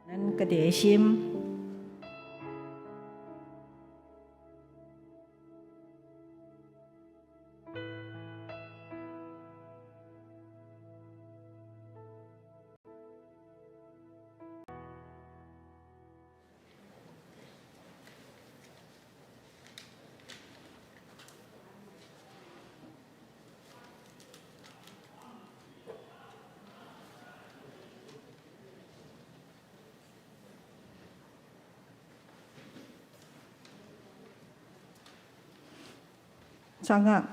咱家己的心。唱啊！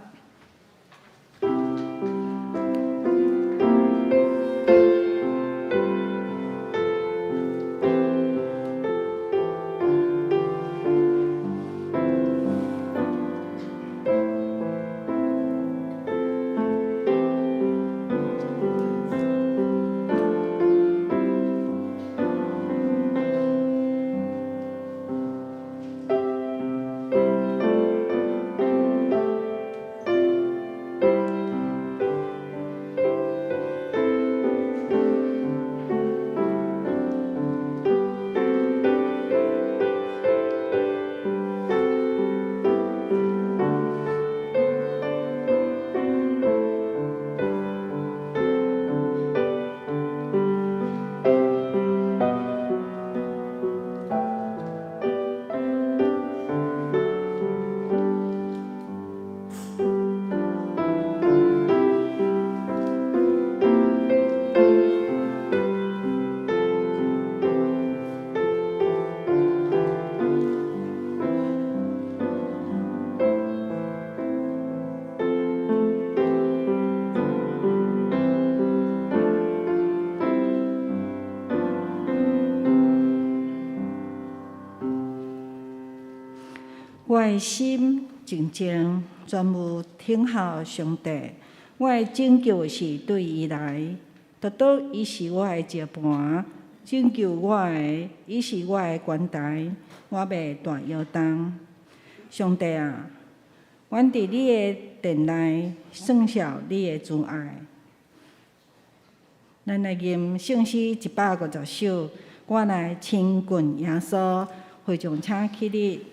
我的心静静，专务等候上帝。我的拯救是对伊来，独独伊是我的石磐，拯救我的，伊是我的悬台，我袂大摇动。上帝啊，阮伫你的殿内算数你的慈爱。咱来吟圣诗150首，我来亲近耶稣，会众请起立。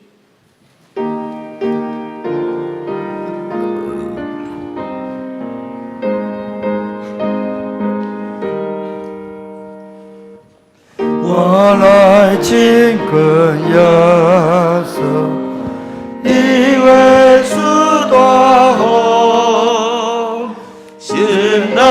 我來親近耶穌，伊為主大好，心內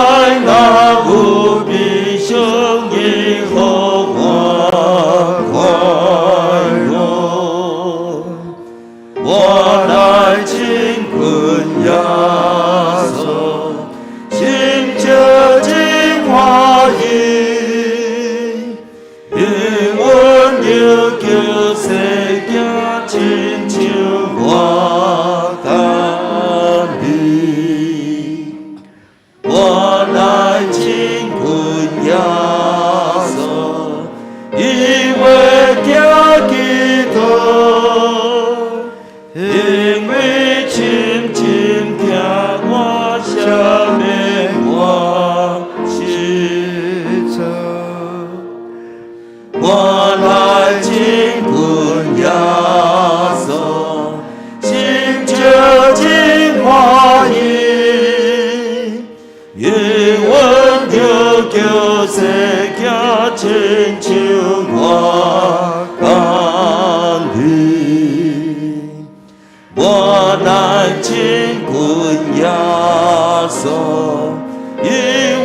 叫世囝，親像我佮你。我來親近耶穌，因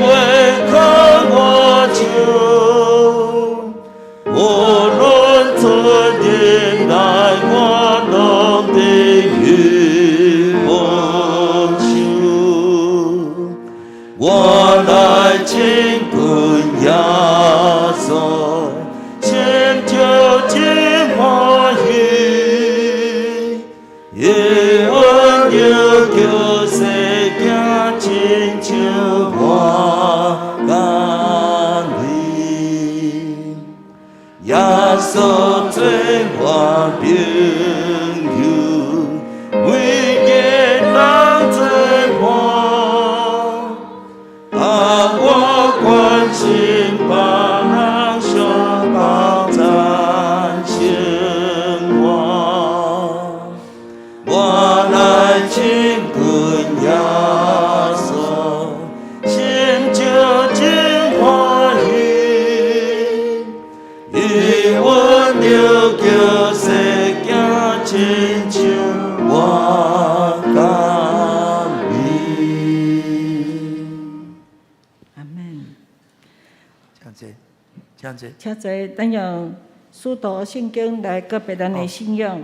為牽我手，無論出入來，我攏佇伊保守。我來親近耶穌，心就真歡喜，伊溫柔叫世囝，親像我佮你。耶穌做我朋友，每個人做伴，當我關心別人，相當讚成我。我來親近耶穌，心就真歡喜，伊溫柔叫世囝，親像我佮你。阿門。這樣子，這樣子。請坐，咱用使徒信經來告白咱的信仰。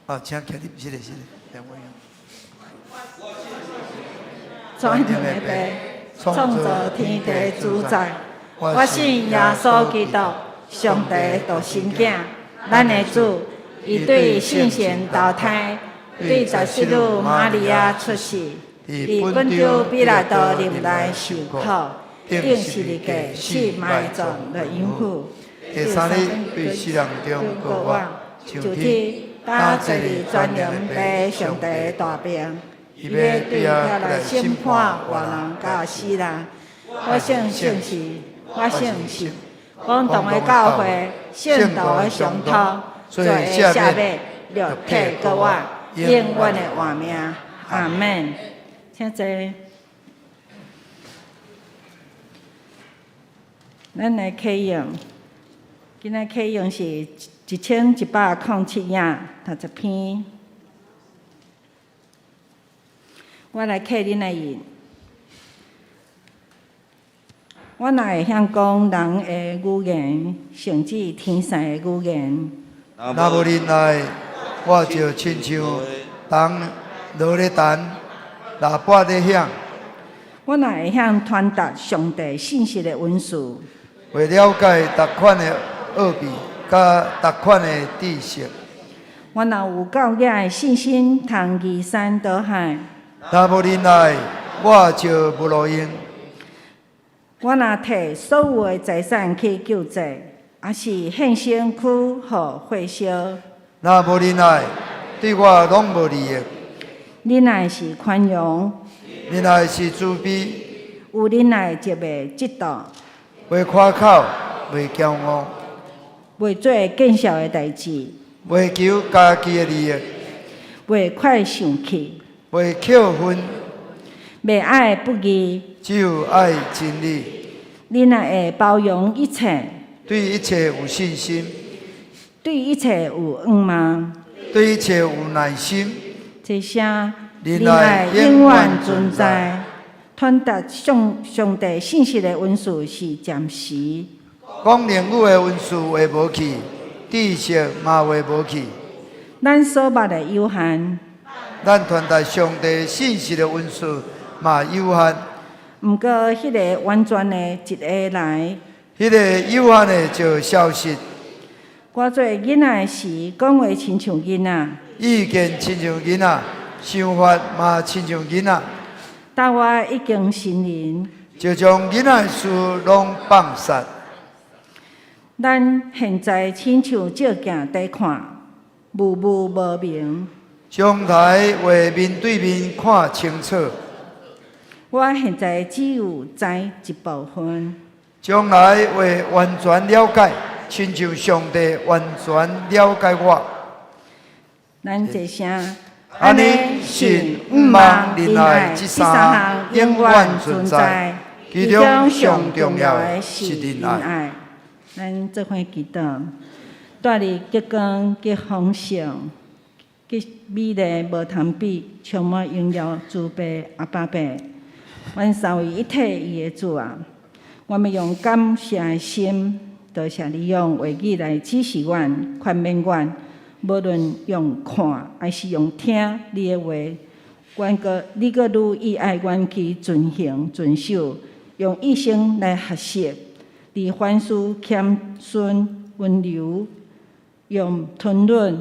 啊，請徛入，是的，是的，兩位。全能的父，創造天地主宰，我信耶穌基督，上帝獨生囝，咱的主，伊對聖神投胎，對十聖女瑪利亞出世，佇本丟彼拉多任內受苦，釘十字架死埋葬落陰府，第三日對死人中復活，上天，搭坐佇全能父上帝大爿，伊欲對遐來審判活人佮死人。我信聖神，我信神，廣東的教會，聖徒的相託，罪的赦免，肉體復活，永遠的活命。阿門。請坐。咱來啟用，今仔啟用是1107頁頭一篇。我來啟恁的印。我若會曉講人的語言，甚至天使的語言。若無仁愛，我就親像銅鑼咧彈，喇叭咧響。我若會曉傳達上帝信息的文字，會了解逐款的奧秘，佮逐款的知識。我若有夠額的信心，通移山倒海。若無仁愛，我就無路用。我若提所有的財產去救濟，抑是獻身軀予火燒。若無仁愛，對我攏無利益。仁愛是寬容，仁愛是慈悲，有仁愛就袂嫉妒，袂誇口，袂驕傲，袂做見笑的代誌，袂求家己的利益，袂快生氣，袂抾恨，袂愛不義，只有愛真理。仁愛會包容一切，對一切有信心，對一切有向望，對一切有耐心。這些仁愛永遠存在。傳達上帝信息的文字是暫時。講靈語的文字會無去，知識嘛會無去。咱所捌的有限，咱傳達上帝信息的文字嘛有限。毋過，彼个完全的一下來，彼个有限的就消失。我做囡仔時，講話親像囡仔，意見親像囡仔，想法嘛親像囡仔。但我已經成人，就將囡仔事攏放殺。咱現在親像照鏡佇看，霧霧無明。將來會面對面看清楚。我現在只有知一部分。將來會完全了解，親像上帝完全了解我。咱齊聲，按呢信、向望、仁愛這三項永遠存在。其中上重要的是仁愛。咱做伙祈禱，帶佇極光、極豐盛、極美麗、無通比、充滿榮耀、慈悲阿爸父，阮三位一體伊的主啊！我們用感謝的心，多謝你用話語來指示阮、勸勉阮。無論用看抑是用聽你的話，阮閣你閣愈意愛阮去遵行、遵守，用一生來學習。佇凡事謙遜、溫柔，用吞忍；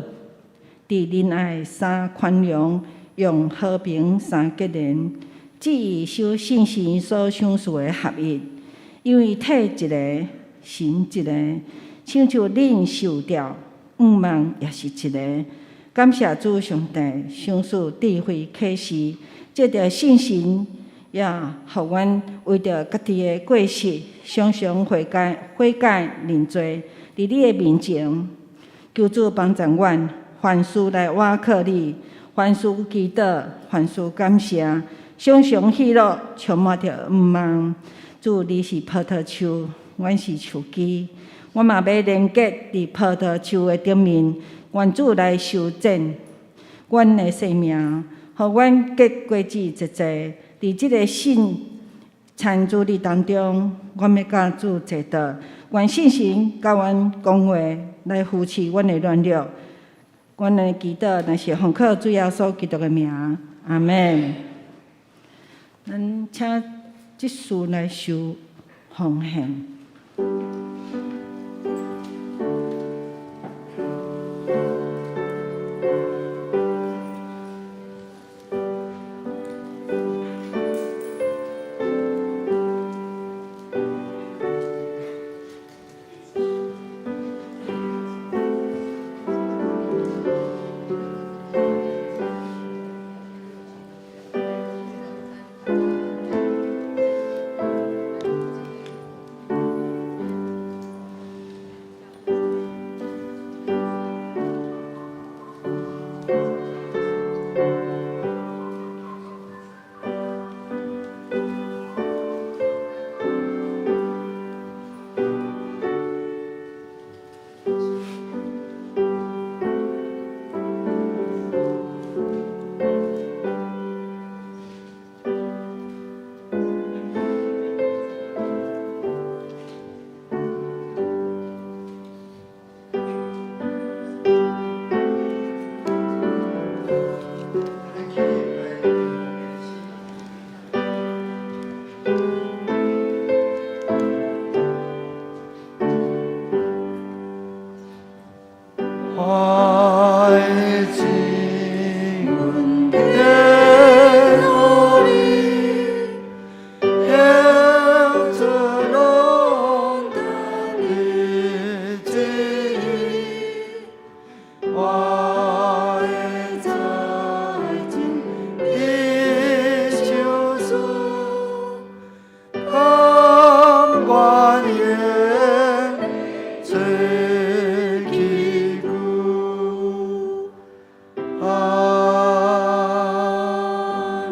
佇仁愛三寬容，用和平三結連，注意守聖神所賞賜的合一。因為體一个，神一个，親像恁受召，向望也是一个。感謝主上帝賞賜智慧啟示，藉著聖神也予阮為著家己的過失，常常悔改、悔改認罪，佇你的面前，求主幫助阮，凡事來倚靠你，凡事祈禱，凡事感謝，常常喜樂，充滿著向望。主，你是葡萄樹，阮是樹枝，阮嘛欲連結佇葡萄樹的頂面，願主來修剪阮的生命，予阮結果子濟濟。佇這个聖餐主日當中，阮欲佮主齊禱，願聖神佮阮講話，來扶持阮的軟弱。阮的祈禱，若是奉靠主耶穌基督的名，阿們。咱請執事來收奉獻。愛情的努力，向着榮的你旨意，我的再見你救贖，甘願做器具。阿們。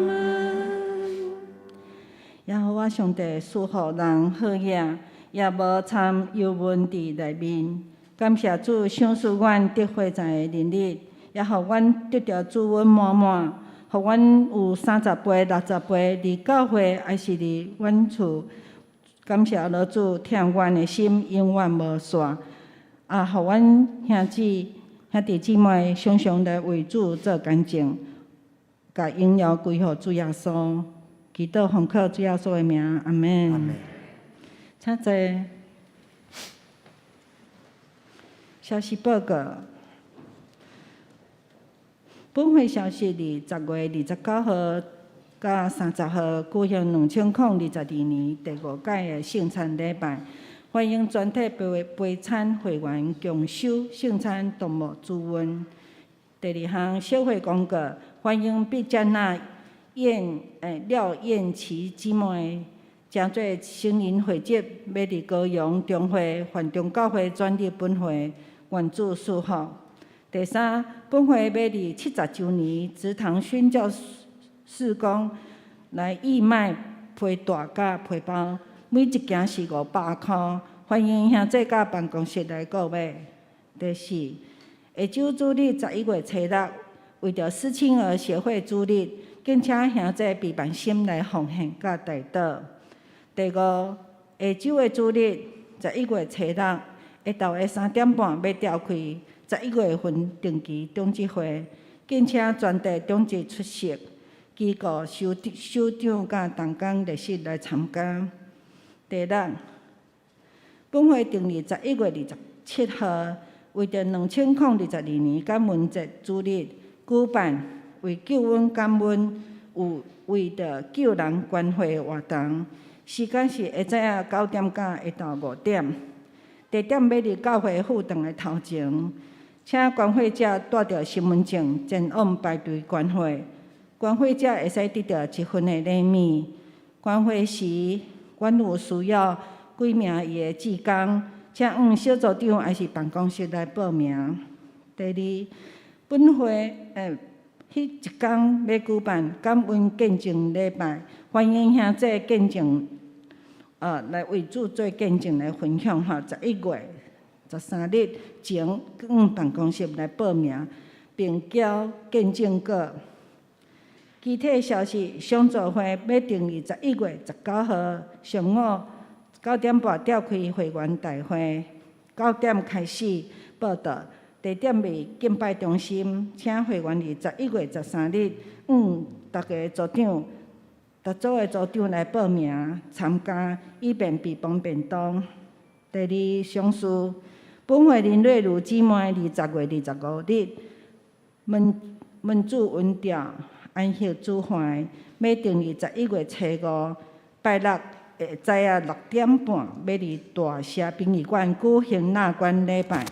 耶和華上帝賜予人好額，也無摻油溫佇內面。感謝主賞賜阮得火柴的能力，也予阮得著主恩滿滿，予阮有30倍、60倍佇教會，抑是佇阮厝。感謝老主疼阮的心永遠無散，啊，予阮兄姊兄弟姊妹常常來為主做見證，共榮耀歸予主耶穌。祈禱奉靠主耶穌的名，阿們。請坐。消息報告。本會消息：佇10月29號到30號舉行2022年第五屆的聖餐禮拜，歡迎全體陪陪餐會員共守聖餐同沐主恩。第二項小會公告，歡迎畢加納燕廖燕琪姊妹，成做成人會籍，欲佇高雄中會梵中教會轉入本會，願主賜福。第三，本會欲佇70週年植堂宣教事工來義賣皮帶佮皮包，每一件是500箍，歡迎兄弟佮辦公室來購買。第四，下週主日11月初六，為著失親兒協會主日，敬請兄弟備萬心來奉獻佮代禱。第五，下週的主日11月初六，下晝的3點半欲召開11月份定期長執會，敬請全體長執出席，機構首首長佮同工列席來參加。第六，本會定佇11月27號，為著2022年感恩節主日舉辦為救恩感恩，有為著救人關懷的活動，時間是下早仔9點到下晝5點，地點欲佇教會副堂的頭前，請關懷者帶著身份證前往排隊關懷，關懷者會使得著一份的禮物。關懷時，阮有需要幾名伊的志工，請往小組長抑是辦公室來報名。第二，本會彼一工欲舉辦感恩見證禮拜，歡迎兄弟見證，來為主做見證來分享吼。11月13日前，往辦公室來報名，並交見證稿。其他消息，上座會欲定佇11月19號上午9點半召開會員大會，9點開始報到，地點佇敬拜中心，請會員佇11月13日往逐个組長、逐組的組長來報名參加，以便備放便當。第二，上書，本會林瑞如姊妹20月25日，文文主文調安息主懷，欲定佇11月初五拜六下早仔6點半，欲佇大社殯儀館舉行納棺禮拜，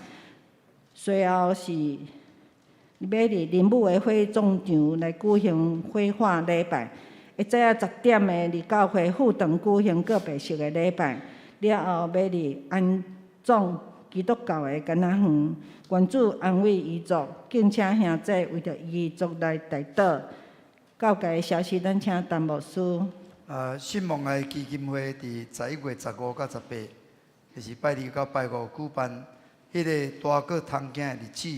隨後是欲佇林武的火葬場來舉行火化禮拜。下早仔10點的佇教會副堂舉行告別式的禮拜，了後欲佇安葬基督教的柑仔園，願主安慰遺族，敬請兄弟為著遺族來代禱。教界的消息，咱請陳牧師。信望愛基金會佇11月15佮18，就是拜二佮拜五舉辦彼个大過通囝的日子，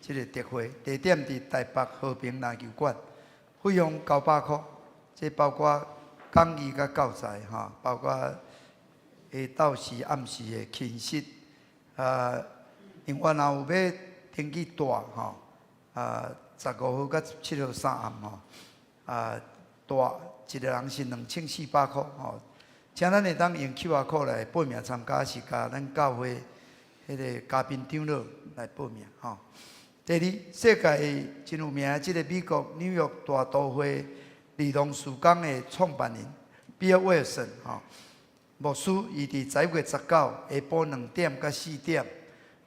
這个特會，地點佇台北和平籃球館，費用900箍，這包括講義佮教材吼，包括下晝時、暗時的寢室。另外若有欲登記蹛吼，15號佮17號3暗吼，蹛一個人是2400箍吼，請咱會當用 QR code 來報名參加，是共咱教會彼个嘉賓長老來報名吼。第二，世界真有名的這个美國紐約大都會兒童事工的創辦人比爾威爾遜吼，牧師伊佇11月19下晡2點到4點，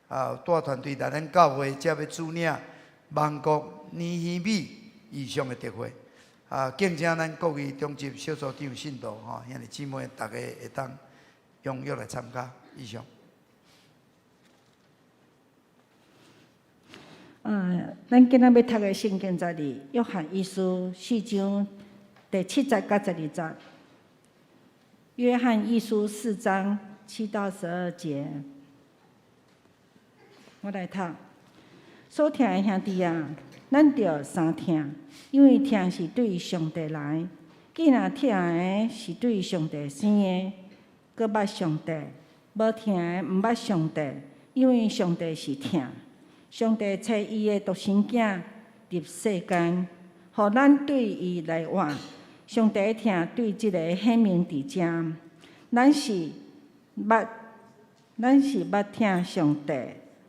帶團隊來咱教會，遮欲主領萬國尼希米異象的特會。敬請咱各位長執小組長信徒吼，兄弟姊妹，逐家會當踴躍來參加。以上。咱今仔欲讀的聖經在佇約翰一書四章第七節到12節。約翰一書四章7到12節，我來讀。所疼的兄弟啊，咱著相疼，因為疼是對上帝來。既然疼的是對上帝生的，閣捌上帝；無疼的毋捌上帝，因為上帝是疼。上帝差伊的獨生囝入世間，予咱對伊來活。上帝的疼對這个顯明佇遮，咱是捌疼上帝，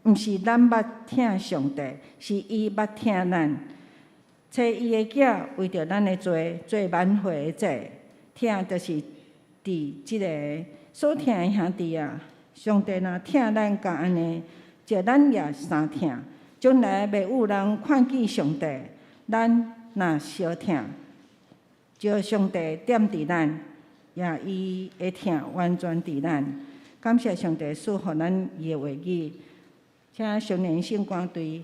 毋是咱捌疼上帝，是伊捌疼咱。差伊的囝為著咱的罪做挽回的祭，疼就是佇這个所疼的兄弟啊！上帝若疼咱到按呢，照咱也相疼。將來袂有人看見上帝，咱若相疼，照上帝踮佇咱，也伊的疼完全佇咱。感謝上帝賜予咱伊的話語，請少年聖歌隊。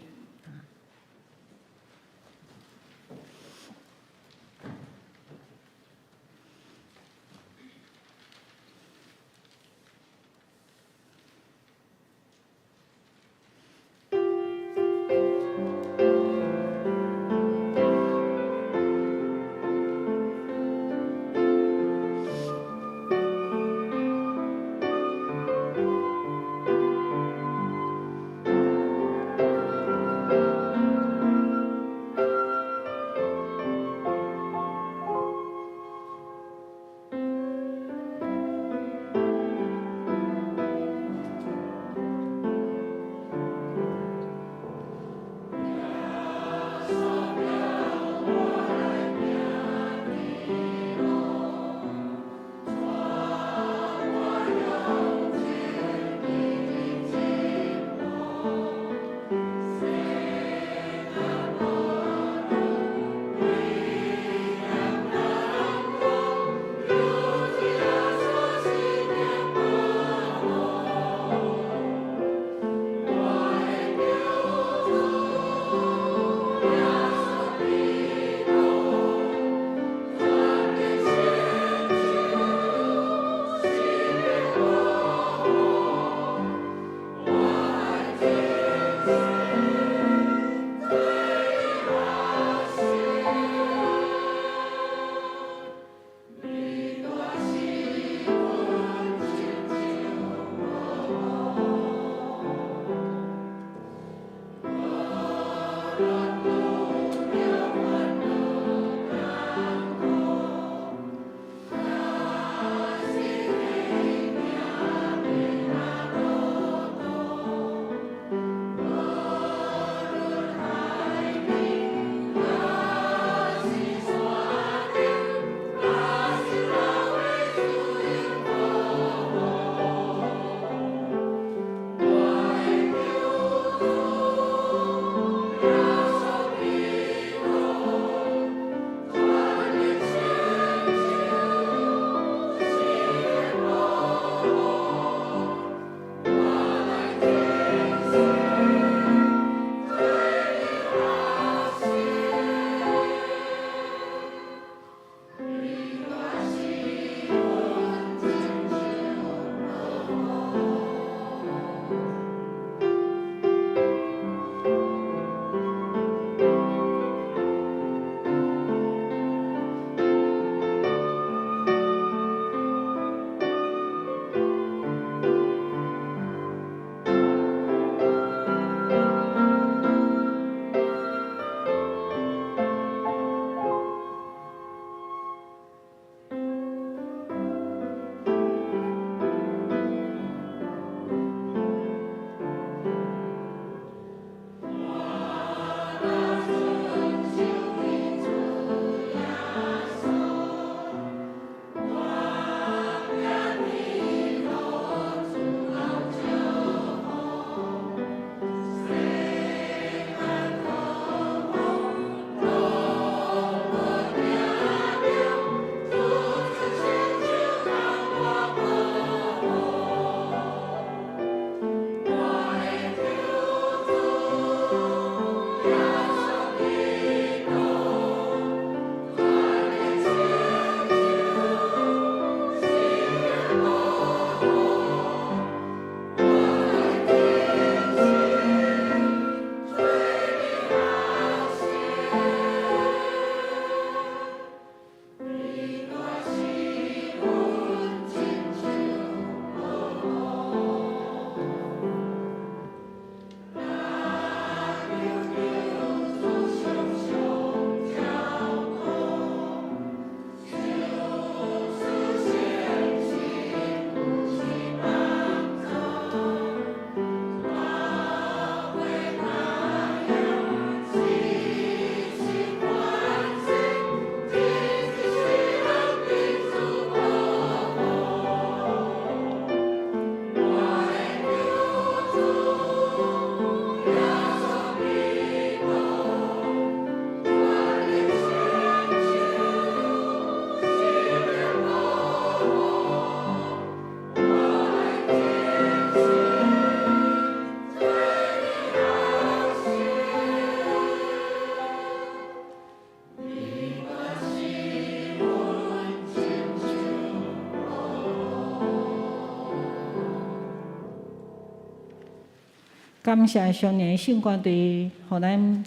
感謝上帝聖歌隊，予咱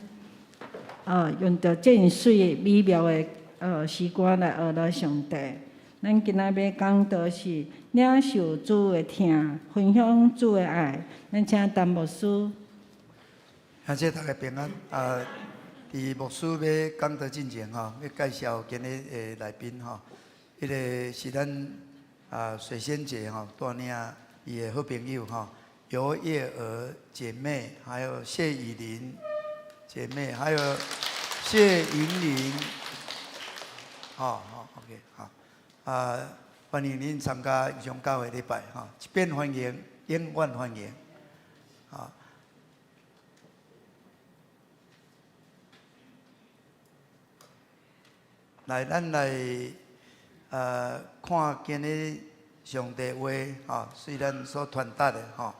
用著這水美妙的詩歌來學咱上帝。咱今仔欲講的是領受主的疼，分享主的愛。咱請陳牧師。感謝大家平安。啊，佇牧師欲講道進前吼，欲介紹今日的來賓吼，彼个是咱水仙姐吼帶領伊的好朋友吼，尤葉娥姐妹，還有謝雨玲姐妹，還有謝雲玲，好好，OK，好，啊，歡迎恁參加異象教會禮拜，吼，一邊歡迎，永遠歡迎，啊。來，咱來看今日上帝話，吼，雖然所傳達的，吼，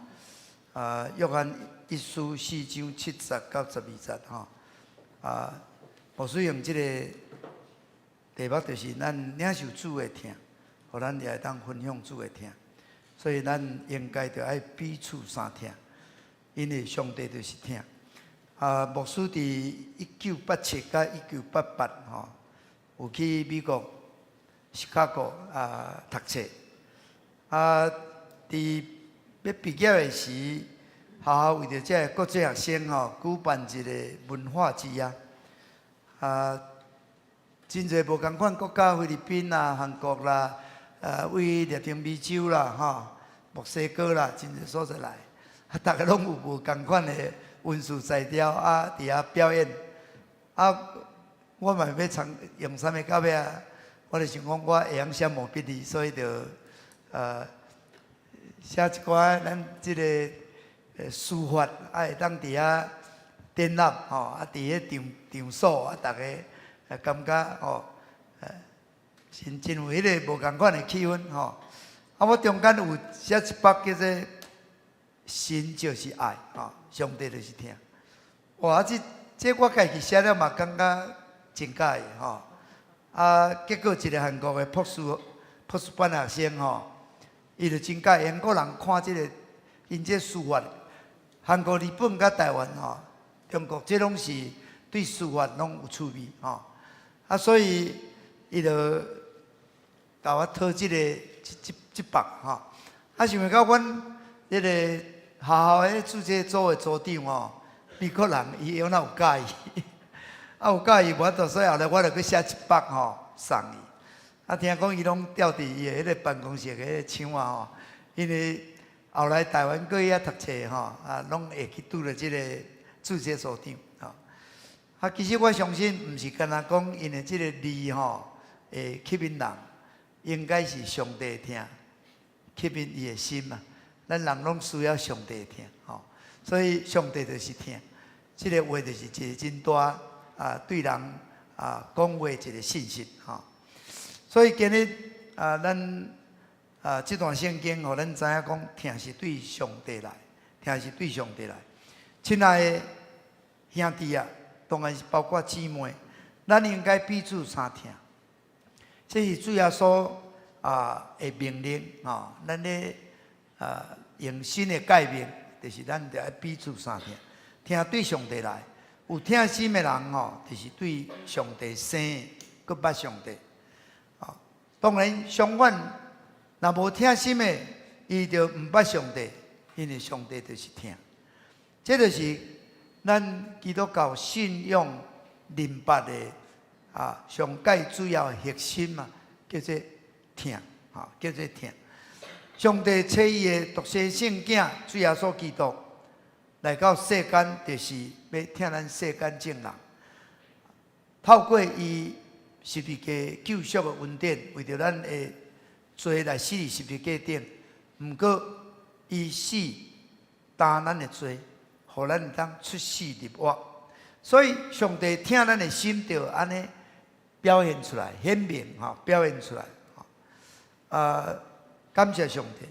啊，約翰一書四章七節到十二節，吼，啊，牧師用這個題目就是咱領受主的疼，予咱也會當分享主的疼，所以咱應該著愛彼此相疼，因為上帝就是疼。啊，牧師佇1987佮1988，吼，有去美國芝加哥讀冊，啊，佇欲畢業的時，學校為著這个國際學生吼，舉辦一個文化之夜，啊，真濟無仝款國家，菲律賓啦、韓國啦，為拉丁美洲啦、吼，墨西哥啦，真濟所在來，啊，逐个攏有無仝款的文字才調啊，佇遐表演，啊。我嘛欲參用啥物到尾啊？我就想講，我會曉寫毛筆字，所以就寫一寡咱這个書法，啊會當佇遐展覽吼，啊佇彼場場所啊，逐个感覺吼，真真有彼个無仝款的氣氛吼。啊，我中間有寫一幅叫做“神就是愛”吼，上帝就是疼。哇！這這我家己寫了嘛，感覺真喜歡吼，啊！結果一个韓國的博士班學生吼，伊就真喜歡英國人看這个𪜶這書法，韓國、日本佮台灣吼，中國這攏是對書法攏有趣味吼，啊，所以伊就共我討這个這這這幅吼，啊，想袂到阮彼个學校彼註冊組的組長吼，美國人伊猶若有佮意。啊，有佮意無法度，所以後來我就閣寫一幅吼送伊。啊，聽講伊攏吊佇伊的彼个辦公室的彼个牆仔吼，因為後來台灣過去遐讀冊吼，啊，攏會去拄著這个註冊組長吼。啊，其實我相信，毋是干焦講因為這个字吼會吸引人，應該是上帝疼，吸引伊的心嘛。咱人攏需要上帝疼吼，所以上帝就是疼。這个話就是一个真大。啊，對人啊講話一个信息吼，所以今日啊，咱啊這段聖經，予咱知影講，疼是對上帝來，疼是對上帝來。親愛的兄弟啊，當然是包括姊妹，咱應該彼此相疼。這是主耶穌啊的命令吼，咱咧啊用新的誡命，就是咱著愛彼此相疼，疼對上帝來。有疼心的人吼，就是對上帝生的，閣捌上帝。哦，當然相反，若無疼心的，伊就毋捌上帝，因為上帝就是疼。這就是咱基督教信仰明白的啊，上蓋主要的核心嘛，叫做疼，吼，叫做疼。上帝差伊的獨生聖囝主耶穌基督來到世間，就是欲疼咱世間眾人。透過伊十字架救贖的恩典，為著咱的罪來死佇十字架頂。毋過伊死擔咱的罪，予咱會當出死入活。所以上帝疼咱的心，就按呢表現出來，顯明吼，表現出來。啊，感謝上帝！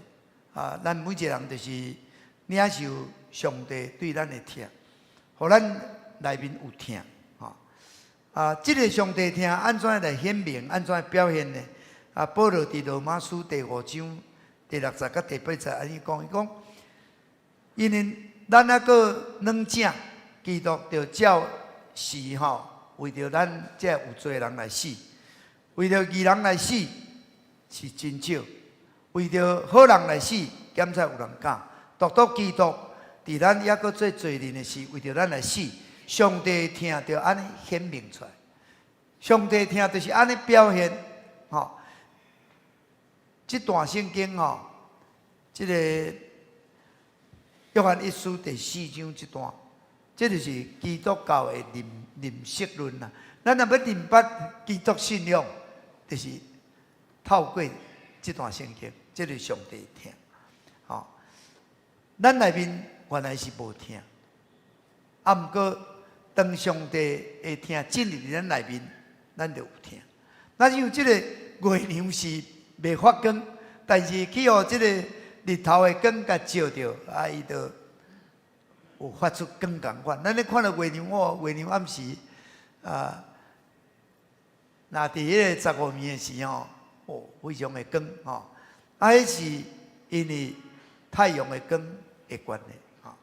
啊，咱每一個人就是領受上帝對咱的疼，予咱內面有疼，吼。啊，這个上帝疼按怎來顯明，按怎表現呢？啊，保羅佇羅馬書第五章第六節佮第八節按呢講，伊講，因為咱猶閣軟正，基督就照時吼，為著咱這有罪人來死，為著義人來死是真少，為著好人來死，檢採有人敢。獨獨基督佇咱猶閣做罪人的時，為著咱來死，上帝疼就按呢顯明出來。上帝疼就是按呢表現，吼。這段聖經吼，這个約翰一書第四章這段，這就是基督教的認識論啦。咱若欲認捌基督信仰，就是透過這段聖經，這個上帝疼。吼，咱內面原來是無疼，啊，毋過當上帝的疼進入咱內面，咱就有疼。那像這個月亮是袂發光，但是去予這個日頭的光共照著，啊，伊就有發出光仝款。咱咧看著月亮，哦，月亮暗時啊，若佇彼個十五暝的時吼，哦，非常的光吼。啊，彼是因為太陽的光的關係，吼。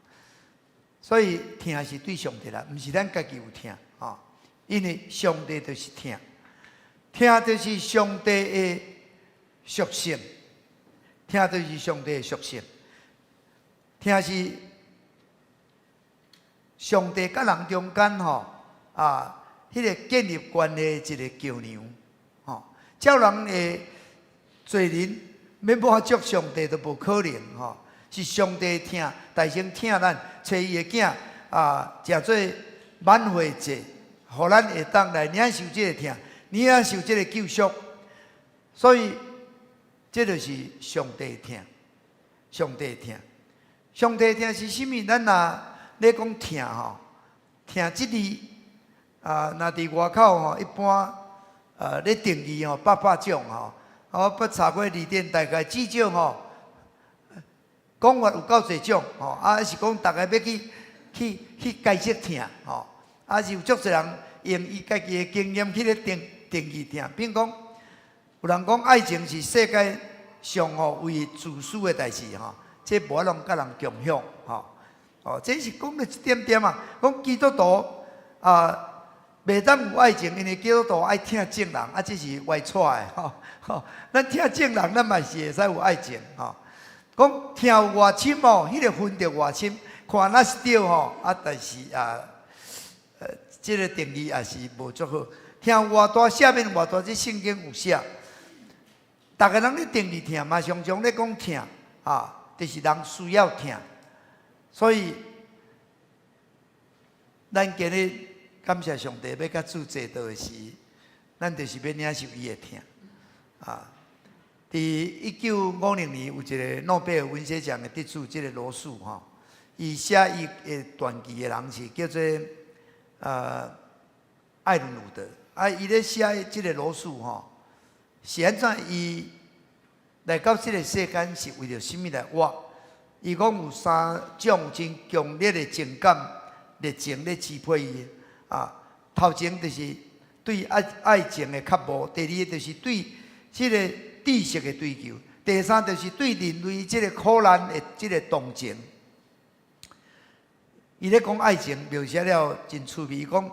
所以疼是對上帝來，毋是咱家己有疼，吼。因為上帝就是疼，疼就是上帝的屬性，疼就是上帝的屬性，疼是上帝佮人中間吼啊，彼個建立關係的一個橋梁，吼，照人的罪人欲滿足上帝都無可能，吼，是上帝疼，代先疼咱，揣伊的囝啊，成做挽回祭，予咱會當來領受這個疼，領受這個救贖，所以這就是上帝疼，上帝疼，上帝疼是啥物？咱若咧講疼吼，疼這字啊，若佇外口吼，一般咧定義吼，百百種吼，我捌查過字典，大概至少吼，講法有夠濟種吼，啊是講逐个欲去解釋疼吼，啊是有足濟人用伊家己的經驗去咧定義疼，比如講，有人講愛情是世界上吼唯自私的代誌吼，這無法度佮人共享吼。哦，這是講了一點點啊，講基督徒啊，袂當有愛情，因為基督徒愛疼眾人，啊，這是歪錯的吼。吼，咱疼眾人，咱嘛是會使有愛情吼。講疼有偌深哦，彼個分著偌深，看若是對吼，啊，但是啊，這個定義也是無足好。疼有偌大，赦免偌大，這聖經有寫。逐个人咧定義疼嘛，常常咧講疼啊，就是人需要疼。所以，咱今日感謝上帝，欲佮主坐桌的時，咱就是欲領受伊的疼。啊，佇1950年有一個諾貝爾文學獎的得主，這個羅素吼，伊寫伊的傳記的人是叫做艾倫伍德。啊，伊咧寫這個羅素吼，是按怎伊來到這個世間是為著啥物來活？伊講有三種真強烈的情感熱情咧支配伊。啊，頭前就是對愛情的渴慕，第二個就是對這個知識的追求，第三就是對人類這個苦難的這個同情。伊咧講愛情描寫了真趣味，伊講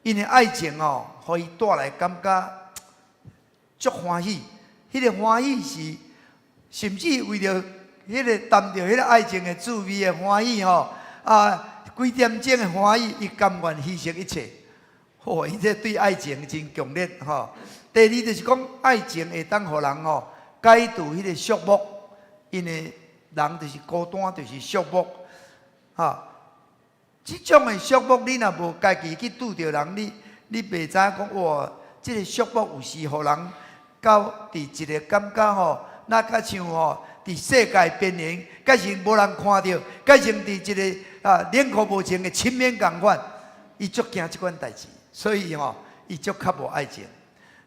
因為愛情哦，予伊帶來感覺足歡喜，彼個歡喜是甚至為著彼個擔著彼個愛情的滋味的歡喜吼，啊，幾點鐘的歡喜，伊甘願犧牲一切。吼，伊這對愛情真強烈吼。第二就是講愛情會當予人吼解除彼個束縛，因為人就是孤單，就是束縛，哈。這種的束縛，你若無家己去拄著人，你袂知影講哇，這個束縛有時予人到佇一個感覺吼，若較像吼佇世界邊緣，改成無人看著，改成佇一個啊冷酷無情的深淵仝款，伊足驚這款代誌，所以吼，伊足較無愛情。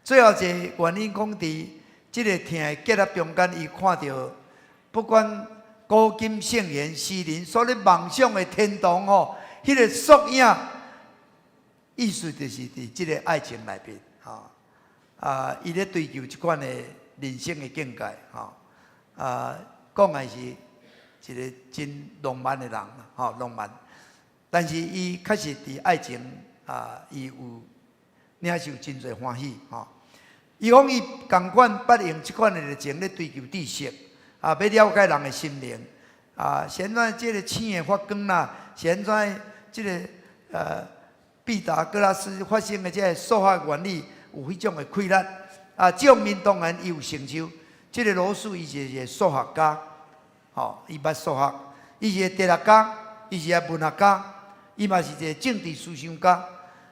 最後一個原因講佇這個疼的結合中間，伊看著不管古今聖賢詩人所咧夢想的天堂吼，彼個縮影，意思就是佇這個愛情內面，吼啊，伊咧追求這款的人生的境界，吼啊，講的是一个真浪漫的人，吼，浪漫。但是伊確實佇愛情啊，伊有領受真濟歡喜，吼。伊講伊仝款捌用這款的熱情咧追求知識，啊，欲了解人的心靈，啊，是按怎這个星會發光啦，是按怎這个畢達哥拉斯發生的這个數學原理有彼種的氣力，啊，這方面當然伊有成就。這个羅素伊是一个數學家，吼，伊捌數學，伊是個哲學家，伊是個文學家，伊嘛是一個政治思想家，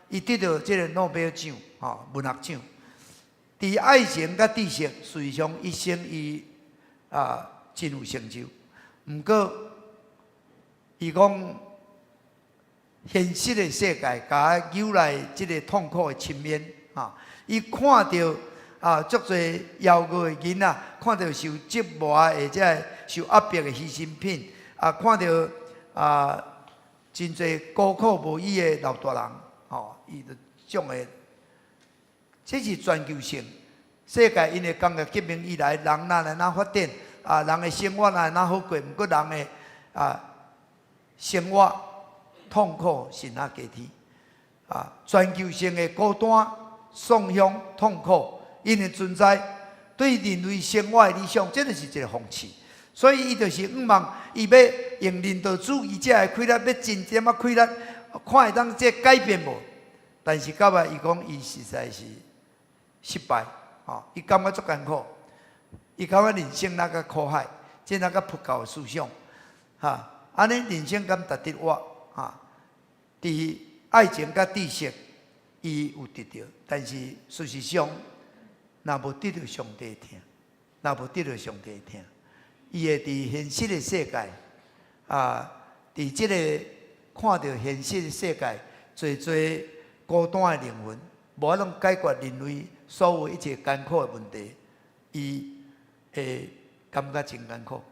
伊得著這个諾貝爾獎，吼，文學獎。佇愛情佮知識，事實上一生伊啊真有成就。毋過，伊講現實的世界，共伊揪來這个痛苦的深淵，哈！伊看著啊，足濟夭壽的囡仔，看著受折磨或者受壓迫的犧牲品，啊，看著啊真濟孤苦無依的老大人，吼，伊就種的，這是全球性世界，因為工業革命以來，人若來哪發展，啊，人的生活若來哪好過，毋過人的啊生活痛苦是哪加添，啊，全球性的孤單、喪鄉、痛苦，𪜶的存在對人類生活的理想，這就是一個諷刺。所以伊就是向望，伊欲用人道主義者的氣力，欲盡點仔氣力，看會當這改變無？但是到尾伊講，伊實在是失敗，吼！伊感覺足艱苦，伊感覺人生若較苦海，這若較佛教的思想，哈！按呢人生敢值得活？哈！佇愛情佮知識，伊有得著，但是事實上，若無得著上帝的疼，若無得著上帝的疼，伊會佇現實的世界，啊，佇這个看著現實的世界，濟濟孤單的靈魂，無法度解決人類所有一切艱苦的問題，伊會感覺真艱苦。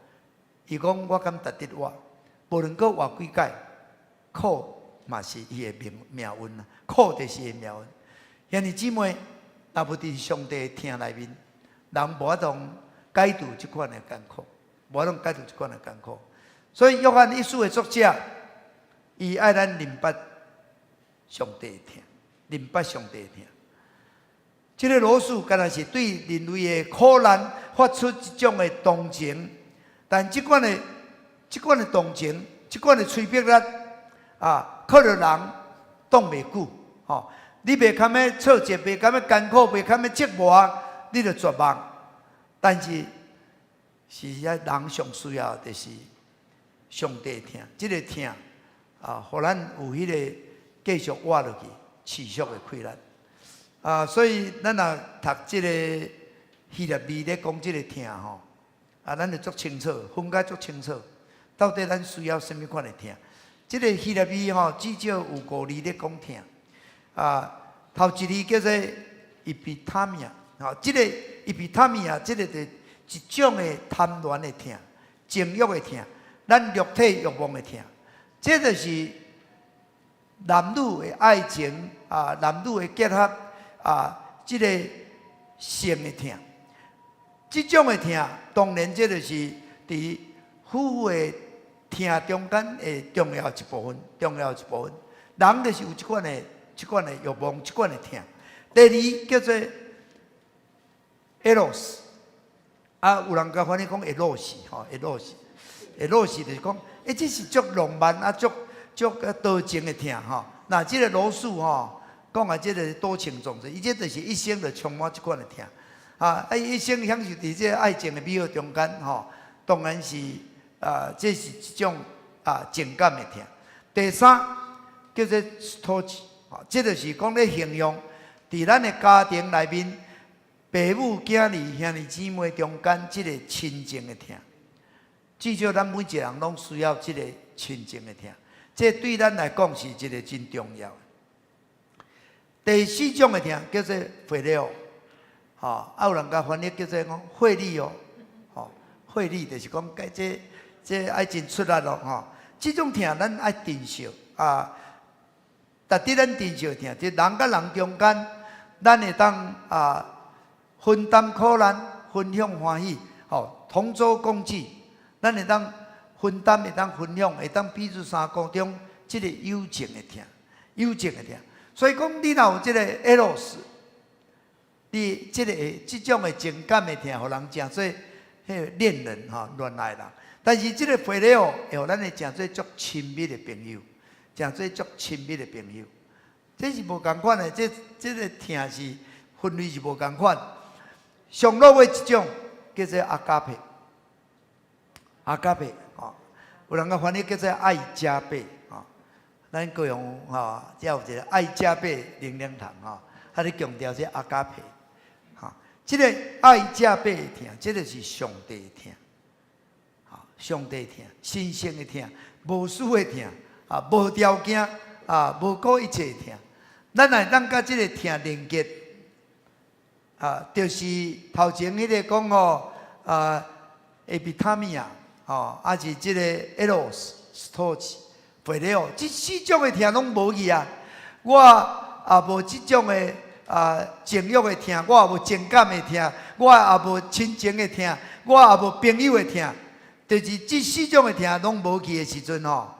伊講我敢值得活，無論閣活幾擺，苦嘛是伊的命命運啊，苦就是伊的命運。兄弟姊妹，若無佇上帝的疼內面，人無法度解除這款的艱苦，無法度解除這款的艱苦。所以約翰一書的作者，伊愛咱明白上帝的疼，明白上帝的疼。這个羅素敢若是對人類的苦難發出一種的同情，但這款的同情，這款的催逼力啊，可能人擋袂久，吼！你袂堪欲挫折，袂堪欲艱苦，袂堪欲折磨，你就絕望。但是，是遐人上需要的就是上帝疼，這个疼啊，予咱有彼个繼續活落去、持續的氣力。啊，所以咱若讀這个希臘字咧講這个疼吼，啊，咱就足清楚，分解足清楚，到底咱需要啥物款的疼？這个希臘字吼，至少有五字咧講疼。啊，頭一字叫做 epithumia，吼，這个 epithumia，這个就一種的貪戀的疼，情欲的疼，咱肉體欲望的疼，這就是男女的愛情啊，男女的結合啊，這個性的疼，這種的疼，當然這就是佇夫婦的疼中間的重要一部分，重要一部分。人就是有這款的、這款的欲望，這款的疼。第二叫做 eros，啊，有人共翻譯講會落死，吼，會落死，會落死就是講，欸，這是足浪漫啊，足足多情的疼吼。那這个羅素吼，講的這个多情種子，伊這就是一生就充滿這款的疼。啊，伊一生享受佇這个愛情的美好中間，吼，當然是啊，這是一種啊情感的疼。第三叫做 storge，這就是講咧形容佇咱的家庭內面，爸母囝兒兄弟姊妹中間這个親情的疼。至少咱每一個人攏需要這个親情的疼，這對咱來講是一個真重要的。第四種的疼叫做 phileo，吼，啊有人共翻譯叫做講費力哦，吼，費力就是講這這愛真出力咯，吼。這種疼咱愛珍惜啊，值得咱珍惜的疼，就人佮人中間，咱會當啊分擔苦難，分享歡喜，吼，同舟共濟，咱會當分擔，會當分享，會當彼此相顧中，這个友情的疼，友情的疼。所以講，你若有這个 Eros，你這个這種的情感的疼，予人成做彼个戀人吼，戀愛人。但是這个 Phileo 會予咱會成做足親密的朋友，成做足親密的朋友。這是無仝款的，這个疼是分類是無仝款。上落尾一種叫做 Agape，Agape 吼，有人共翻譯叫做愛加倍吼。咱高雄吼，遮有一个愛加倍靈糧堂吼，彼咧強調這 Agape 吼，這个愛加倍的疼，這个是上帝的疼，吼，上帝的疼，神聖的疼，無私的疼，啊，無條件啊，無顧一切的疼。咱若會當佮這个疼連結，啊，就是頭前彼个講吼，啊，Epithumia，吼，抑是這个 Eros、Storge、Phileo，這四種的疼攏無去啊。我也無這種的啊情欲的疼，我也無情感的疼，我也無親情的疼，我也無朋友的疼。就是這四種的疼攏無去的時陣吼，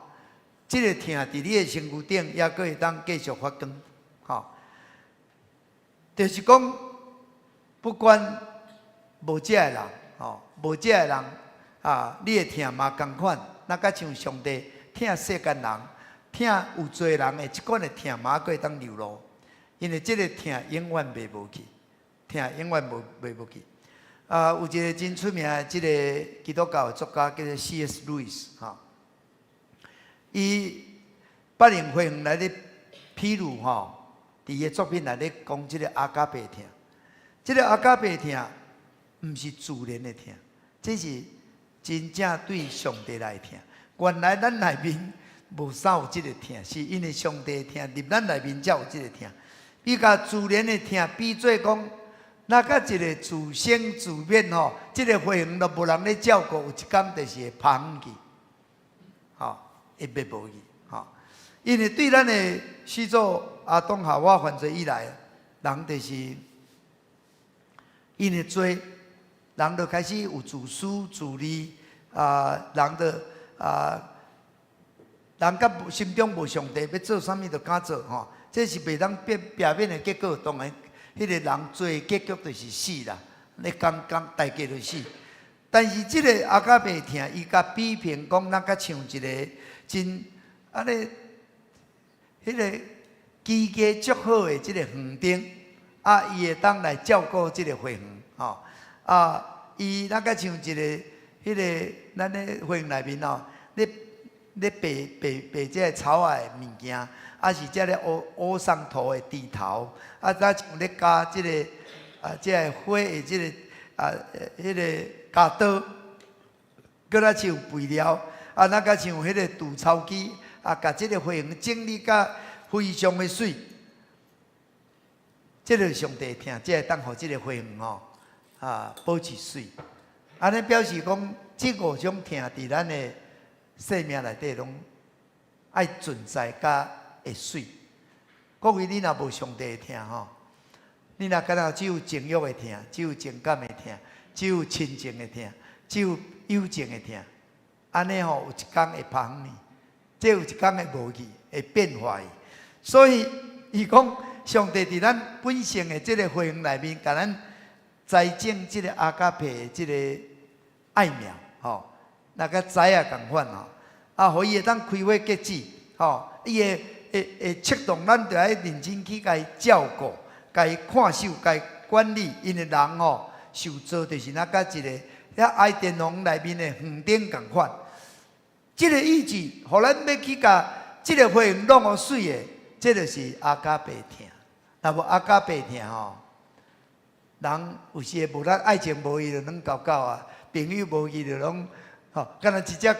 這个疼佇你的身軀頂，猶閣會當繼續發光，吼。就是講，不管無這个人，吼，無這个人啊，你的疼嘛仝款，若佮像上帝疼世間人、疼有罪人的這款的疼嘛，閣會當流露，因為這个疼永遠袂無去，疼永遠無袂無去。啊，有一个真出名的這个基督教的作家叫做 C.S. Lewis 吼，伊柏林花園來咧披露吼，佇伊的作品內咧講這个 Agape 疼，這个 Agape 疼毋是自然的疼，這是真正對上帝來疼。原來咱內面無啥有這个疼，是因為上帝的疼入咱內面才有這个疼。伊共自然的疼比做講，若佮一个自生自滅吼，這个花園都無人咧照顧，有一工就是會芳去，吼，會滅無去，吼。因為對咱的始祖亞當夏娃犯罪以來，人就是因為罪，人就開始有自私自利啊，人就啊，人佮心中無上帝，欲做啥物就敢做吼，這是袂當避避免的結果。當然，彼个人罪結局就是死啦，你講講代價就是死。但是這个 Agape 疼，伊共比評講，咱較像一个真按呢，彼个機械足好的這个園丁，啊，伊會當來照顧這个花園，吼，啊，伊咱較像一个彼个咱咧花園內面吼，咧咧白白白這个草仔的物件，抑是這个烏烏桑土的豬頭，啊，若像咧加這个啊，這个花的這个啊，彼个鉸刀，閣若像肥料，啊，若較像彼个除草機，啊，共這个花園整理甲非常的媠。這个上帝疼，這會當予這个花園吼啊保持媠。按呢表示講，這五種疼佇咱的生命內底攏愛存在佮會媠。各位，你若無上帝的疼吼，你若敢若只有情欲的疼，只有情感的疼，只有親情的疼，只有友情的疼，按呢吼有一工會芳去，這有一工會無去，會變化去。所以伊講，上帝佇咱本性的這个花園內面，共咱栽種這个 Agape 的這个愛苗，吼，若佮栽仔仝款吼，啊，予伊會當開花結籽，吼，伊會會會策動咱著愛認真去共伊照顧、共伊看守、共伊管理，因為人吼受造就是若佮一个遐伊甸園內面的園丁仝款。這个意志，予咱欲去共這个花園弄予媠的，這就是 Agape 疼。若無 Agape 疼吼，人有時會無咱愛情無去就軟厚厚啊，朋友無去就攏吼，敢若一隻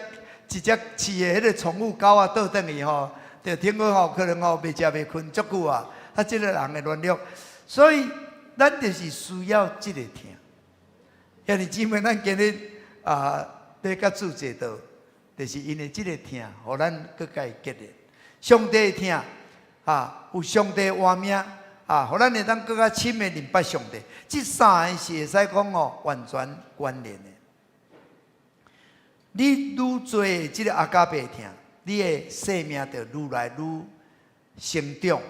一隻飼的彼个寵物狗仔倒轉去吼，就聽講吼，可能吼袂食袂睏足久啊，啊，這个人會軟弱，所以咱就是需要這个疼。兄弟姊妹，咱今日啊，欲共主坐道，就是因為這个疼，予咱閣共伊結連。上帝的疼啊，有上帝的活命啊，予咱會當閣較深的認捌上帝。這三个是會使講哦，完全關聯的。你愈濟這个阿加貝疼，你的生命就愈來愈成長，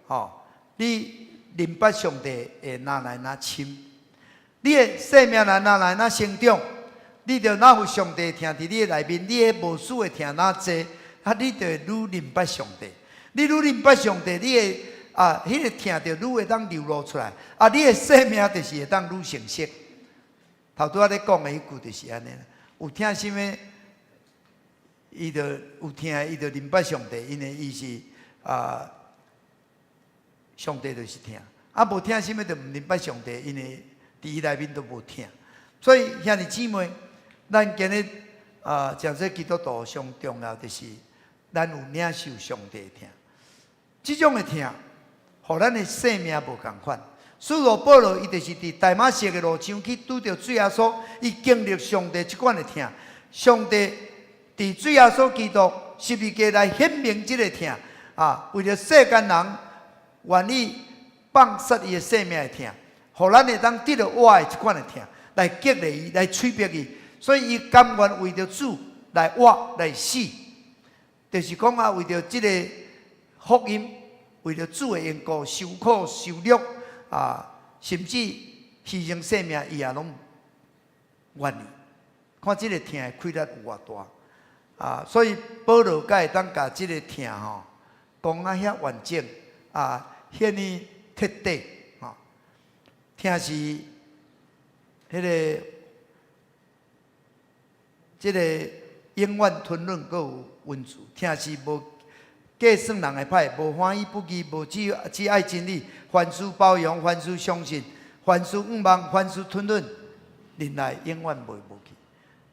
吼！你認捌上帝會愈來愈深，你的生命若愈來愈成長，你就若有上帝疼佇你的內面，你的無私的疼若濟，啊，你就會愈認捌上帝。你愈認捌上帝，你的啊，彼个疼就愈會當流露出來，啊，你的生命就是會當愈成熟。頭拄仔咧講的彼句就是按呢，有疼心的，伊就有疼，伊就認捌上帝，因為伊是啊，上帝就是疼。啊，無疼心的就毋認捌上帝，因為佇伊內面都無疼。所以兄弟姊妹，咱今日啊，成做基督徒上重要就是咱有領受上帝的疼。這種的疼，予咱的生命無仝款。使徒保羅伊就是佇大馬色的路上去拄著主耶穌，伊經歷上帝這款的疼。上帝佇主耶穌基督十字架來顯明這个疼，啊，為著世間人願意放捨伊的生命的疼，予咱會當得著活的這款的疼，來激勵伊，來催逼伊。所以伊甘願為著主來活來死，就是講啊，為著這个福音，為著主的緣故，受苦受辱啊，甚至犧牲性命，伊也攏願意。看這个疼的氣力有偌大啊！所以保羅才會當共這个疼吼講啊遐完整啊，遐爾徹底吼。疼是彼个這个永遠吞忍，閣有恩慈，疼是無計算人的歹，無歡喜不義，無只愛真理，凡事包容，凡事相信，凡事向望，凡事吞忍，忍耐永遠袂無去。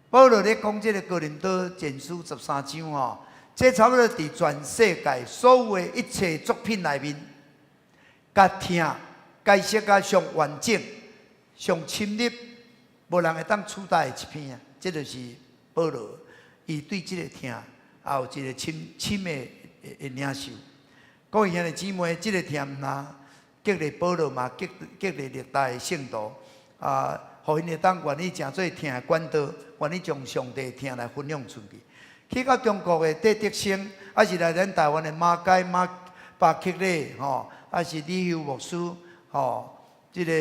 保羅咧講這个哥林多前書13章吼，這差不多佇全世界所有的一切作品內面，共疼解釋甲上完整、上深入，無人會當取代的一篇啊！這就是保羅伊對這个疼也有一個深深的領受。各位兄弟姊妹，這个疼毋但激勵保羅嘛，激勵歷代的聖徒啊，予𪜶會當願意成做疼的管道，願意將上帝疼來分享出去。去到中國的戴德生，抑是來咱台灣的馬偕馬巴克禮吼，抑是李休牧師吼，這個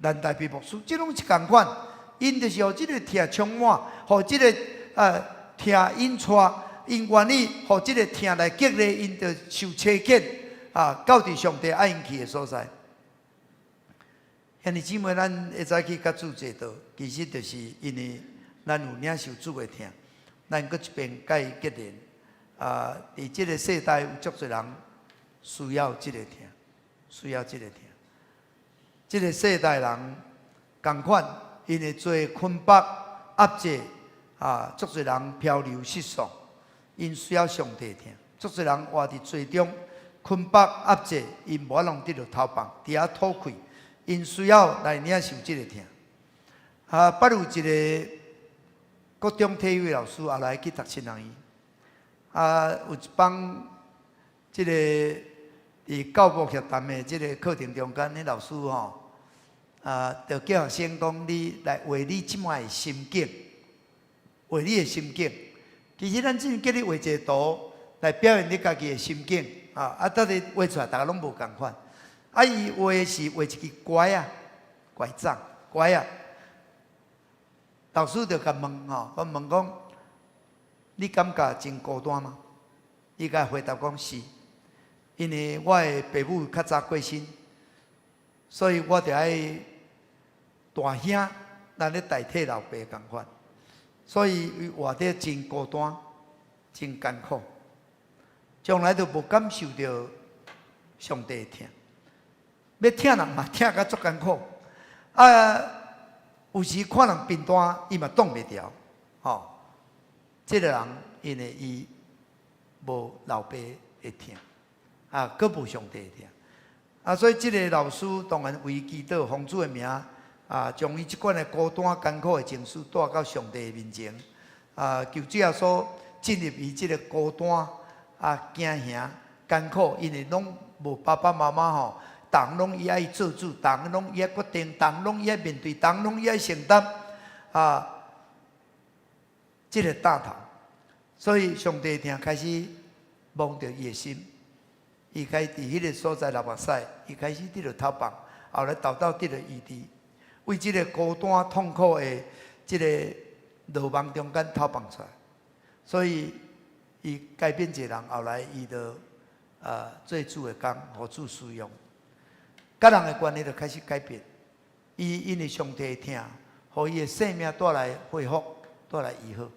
蘭大必牧師，這攏是仝款。𪜶就是予這個疼充滿，予這个疼𪜶帶，𪜶願意予這个疼來激勵𪜶，就受差遣啊，到佇上帝愛𪜶去的所在。兄弟姊妹，咱會早起佮主齊道，其實就是因為咱有領受主的疼，咱閣一遍佮伊結連。啊，佇這个世代有足濟人需要這个疼，需要這个疼。這个世代人仝款，因為做捆綁、壓制，啊，足濟人漂流失喪，𪜶需要上帝疼。足濟人活佇罪中，捆綁壓制，𪜶無法度得著頭放，佇遐討氣，𪜶需要來領受這个疼。啊，捌有一个國中體育老師後來去讀神學院，啊，有一幫這个佇教牧協談的這个課程中間，彼老師吼，啊，就叫學生講，你來畫你這擺的心境，畫你的心境。其實咱只叫你畫一個圖來表現你家己的心境，啊，啊，到底畫出來，逐个攏無仝款。啊，伊畫的是畫一支拐仔，拐杖，拐仔。老師就共問吼，我問講，你感覺真孤單嗎？伊共回答講是，因為我的爸母較早過身，所以我著愛大兄來咧代替老爸仝款，所以伊活得真孤單，真艱苦，從來都無感受著上帝的疼，欲疼人嘛疼甲足艱苦，啊，有時看人貧惰，伊嘛擋袂牢，吼。這个人因為伊無老爸的疼，啊，閣無上帝的疼，啊，所以這个老師當然為祈禱奉主的名，啊，將伊這款的孤單艱苦的情緒帶到上帝的面前，啊，求主耶穌進入伊這个孤單啊、驚嚇、艱苦，因為攏無爸爸媽媽吼，逐項攏伊愛做主，逐項攏伊愛決定，逐項攏伊愛面對，逐項攏伊愛承擔，啊，這个擔頭。所以上帝疼開始摸著伊的心，伊開佇彼个所在流目屎，伊開始得著透放，後來豆豆得著醫治，為這个孤單痛苦的這个羅網中間透放出來。所以伊改變一个人，後來伊就做主的工，予主使用，佮人的關係就開始改變。伊因為上帝的疼，予伊的生命帶來恢復，帶來醫好。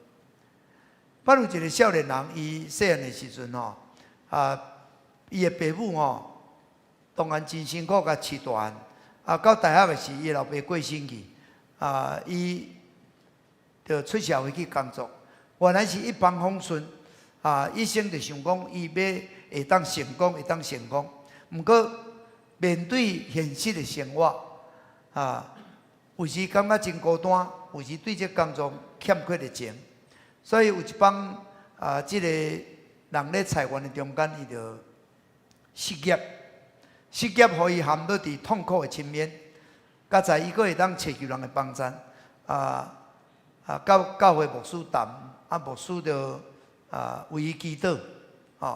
捌有一个少年人，伊細漢的時陣吼，伊的爸母吼，當然真辛苦共飼大漢。到大學的時，伊老爸過身去，伊就出社會去工作。原來是一帆風順，一生就想講伊欲會當成功，會當成功。毋過面對現實的生活，有時感覺真孤單，有時對這工作欠缺熱情。所以有一擺這个人咧菜園的中間，伊就失業，失業，予伊陷落佇痛苦的深淵。佳哉伊閣會當揣求人的幫贊，佮教會牧師談，牧師就為伊祈禱，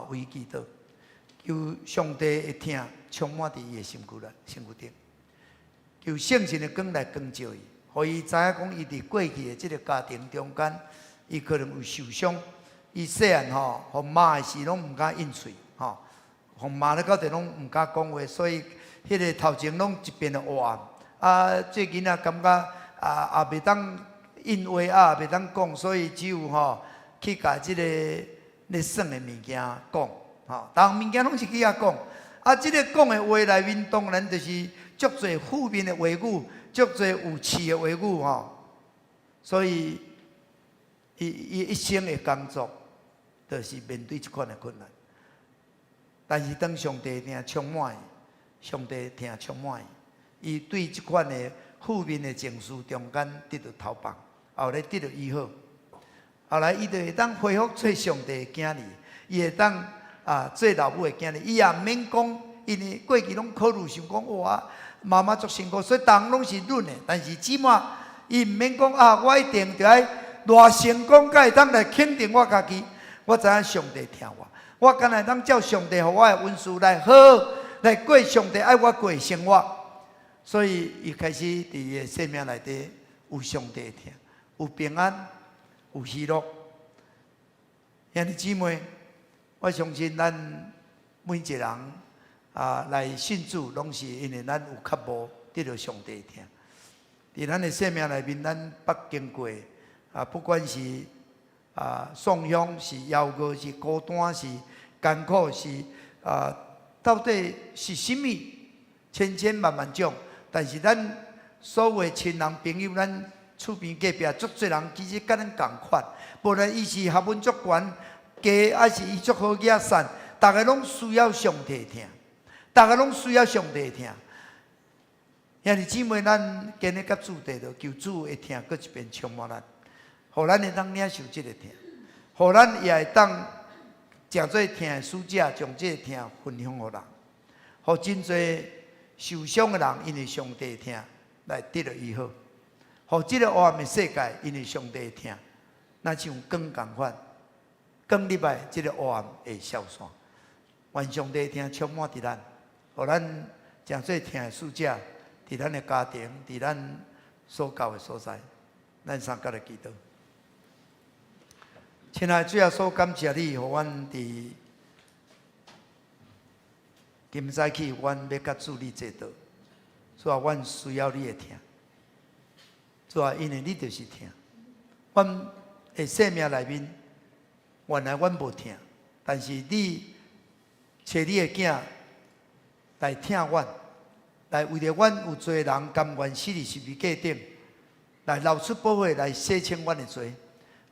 為伊祈禱，求上帝的疼充滿佇伊的身軀內、身軀頂，求聖神的光來光照伊，予伊知影講伊佇過去的這个家庭中間，伊可能有受傷，伊細漢吼，予罵的時攏毋敢應喙，吼，予罵咧到底攏毋敢講話，所以彼个頭前攏一片的黑暗。做囡仔感覺也袂當應話，也袂當講，所以只有吼去共這个咧耍的物件講，吼，逐項物件攏是去遐講。這个講的話內面當然就是足濟負面的話語，足濟有刺的話語吼。所以，伊伊一生的工作，就是面對這款的困難。但是當上帝疼充滿伊，上帝疼充滿伊，伊對這款的負面的情緒中間得著透放，後來得著醫好，後來伊就會當恢復做上帝的囝兒，伊會當做老母的囝兒，伊也毋免講，因為過去攏考慮想講哇，媽媽足辛苦，所以逐項攏是忍的。但是這馬伊毋免講啊，我一定著愛偌成功，才會當來肯定我家己。我知影上帝疼我，我敢若會當照上帝予我的恩賜來好好來過上帝愛我過的生活。所以伊開始佇伊的生命內底有上帝的疼，有平安，有喜樂。兄弟姊妹，我相信咱每一個人來信主，攏是因為咱有渴慕得著上帝的疼。佇咱的生命內面，咱捌經過，不管是創傷、是憂鬱、是孤單、是艱苦、是到底是啥物？千千萬萬種。但是咱所有的親人朋友，咱厝邊隔壁足濟人，其實佮咱仝款。無論伊是學問足懸，低，抑是伊足好額善，逐个攏需要上帝疼，逐个攏需要上帝疼。兄弟姊妹，咱今日佮主提著，求主的疼閣一遍充滿咱，予咱會當領受這个疼，予咱也會當成做疼的使者，將這个疼分享予人，予真濟受傷的人，因為上帝的疼來得著醫好，予這个黑暗的世界，因為上帝的疼，若像光仝款，光入來，這个黑暗會消散。願上帝的疼充滿佇咱，予咱成做疼的使者，佇咱的家庭，佇咱所到的所在，咱三佮來祈禱。親愛的主耶穌，感謝你，予阮佇今早起，阮欲佮主你坐倒。主啊，阮需要你的疼。主啊，因為你就是疼。阮的生命內面，原來阮無疼，但是你揣你的囝來疼阮，來為著阮有罪人甘願死佇十字架頂，來流出寶血來洗清阮的罪，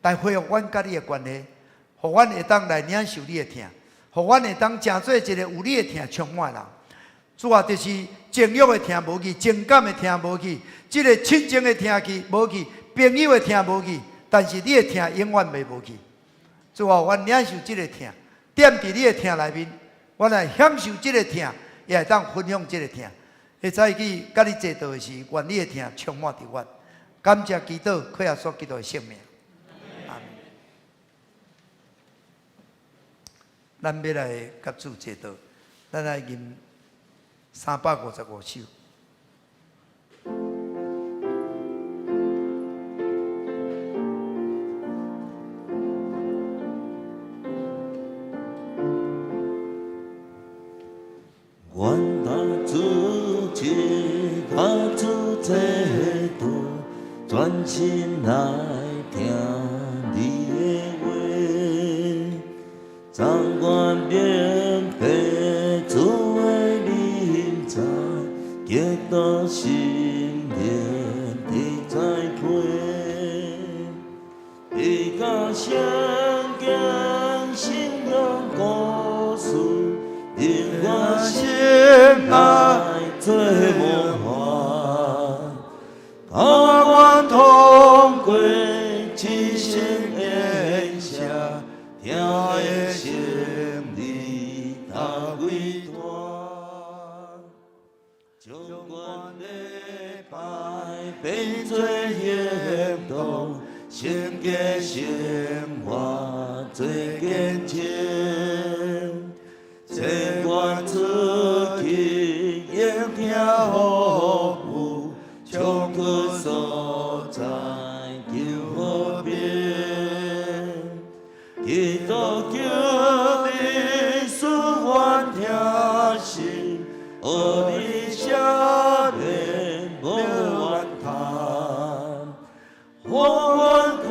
來恢復阮佮你的關係，予阮會當來領受你的疼，予阮會當成做一个有你的疼充滿的人。主啊，就是情欲的疼無去，情感的疼無去，這个親情的疼去無去，朋友的疼無去，但是你的疼永遠袂無去。主啊，阮領受這个疼，踮佇你的疼內面，阮來享受這个疼，也會當分享這个疼。彼早起佮你坐倒的時，願你的疼充滿佇阮。感謝祈禱，靠耶穌基督的聖名。阿們。咱欲來佮主齊禱，咱來吟355首。願大主一佮主齊禱，專心來聽你的話，昨願明白主的臨在，基督心靈的栽培，彼甲聖經信仰故事，令我心內做模範，甘願通過一生宴席，聽的勝利大偉大，將阮禮拜變做行動，聖潔生活做見證。千願出去應聽服務，衝去所在求和平。基督求你賜阮聽信，學你赦免無怨嘆，予阮看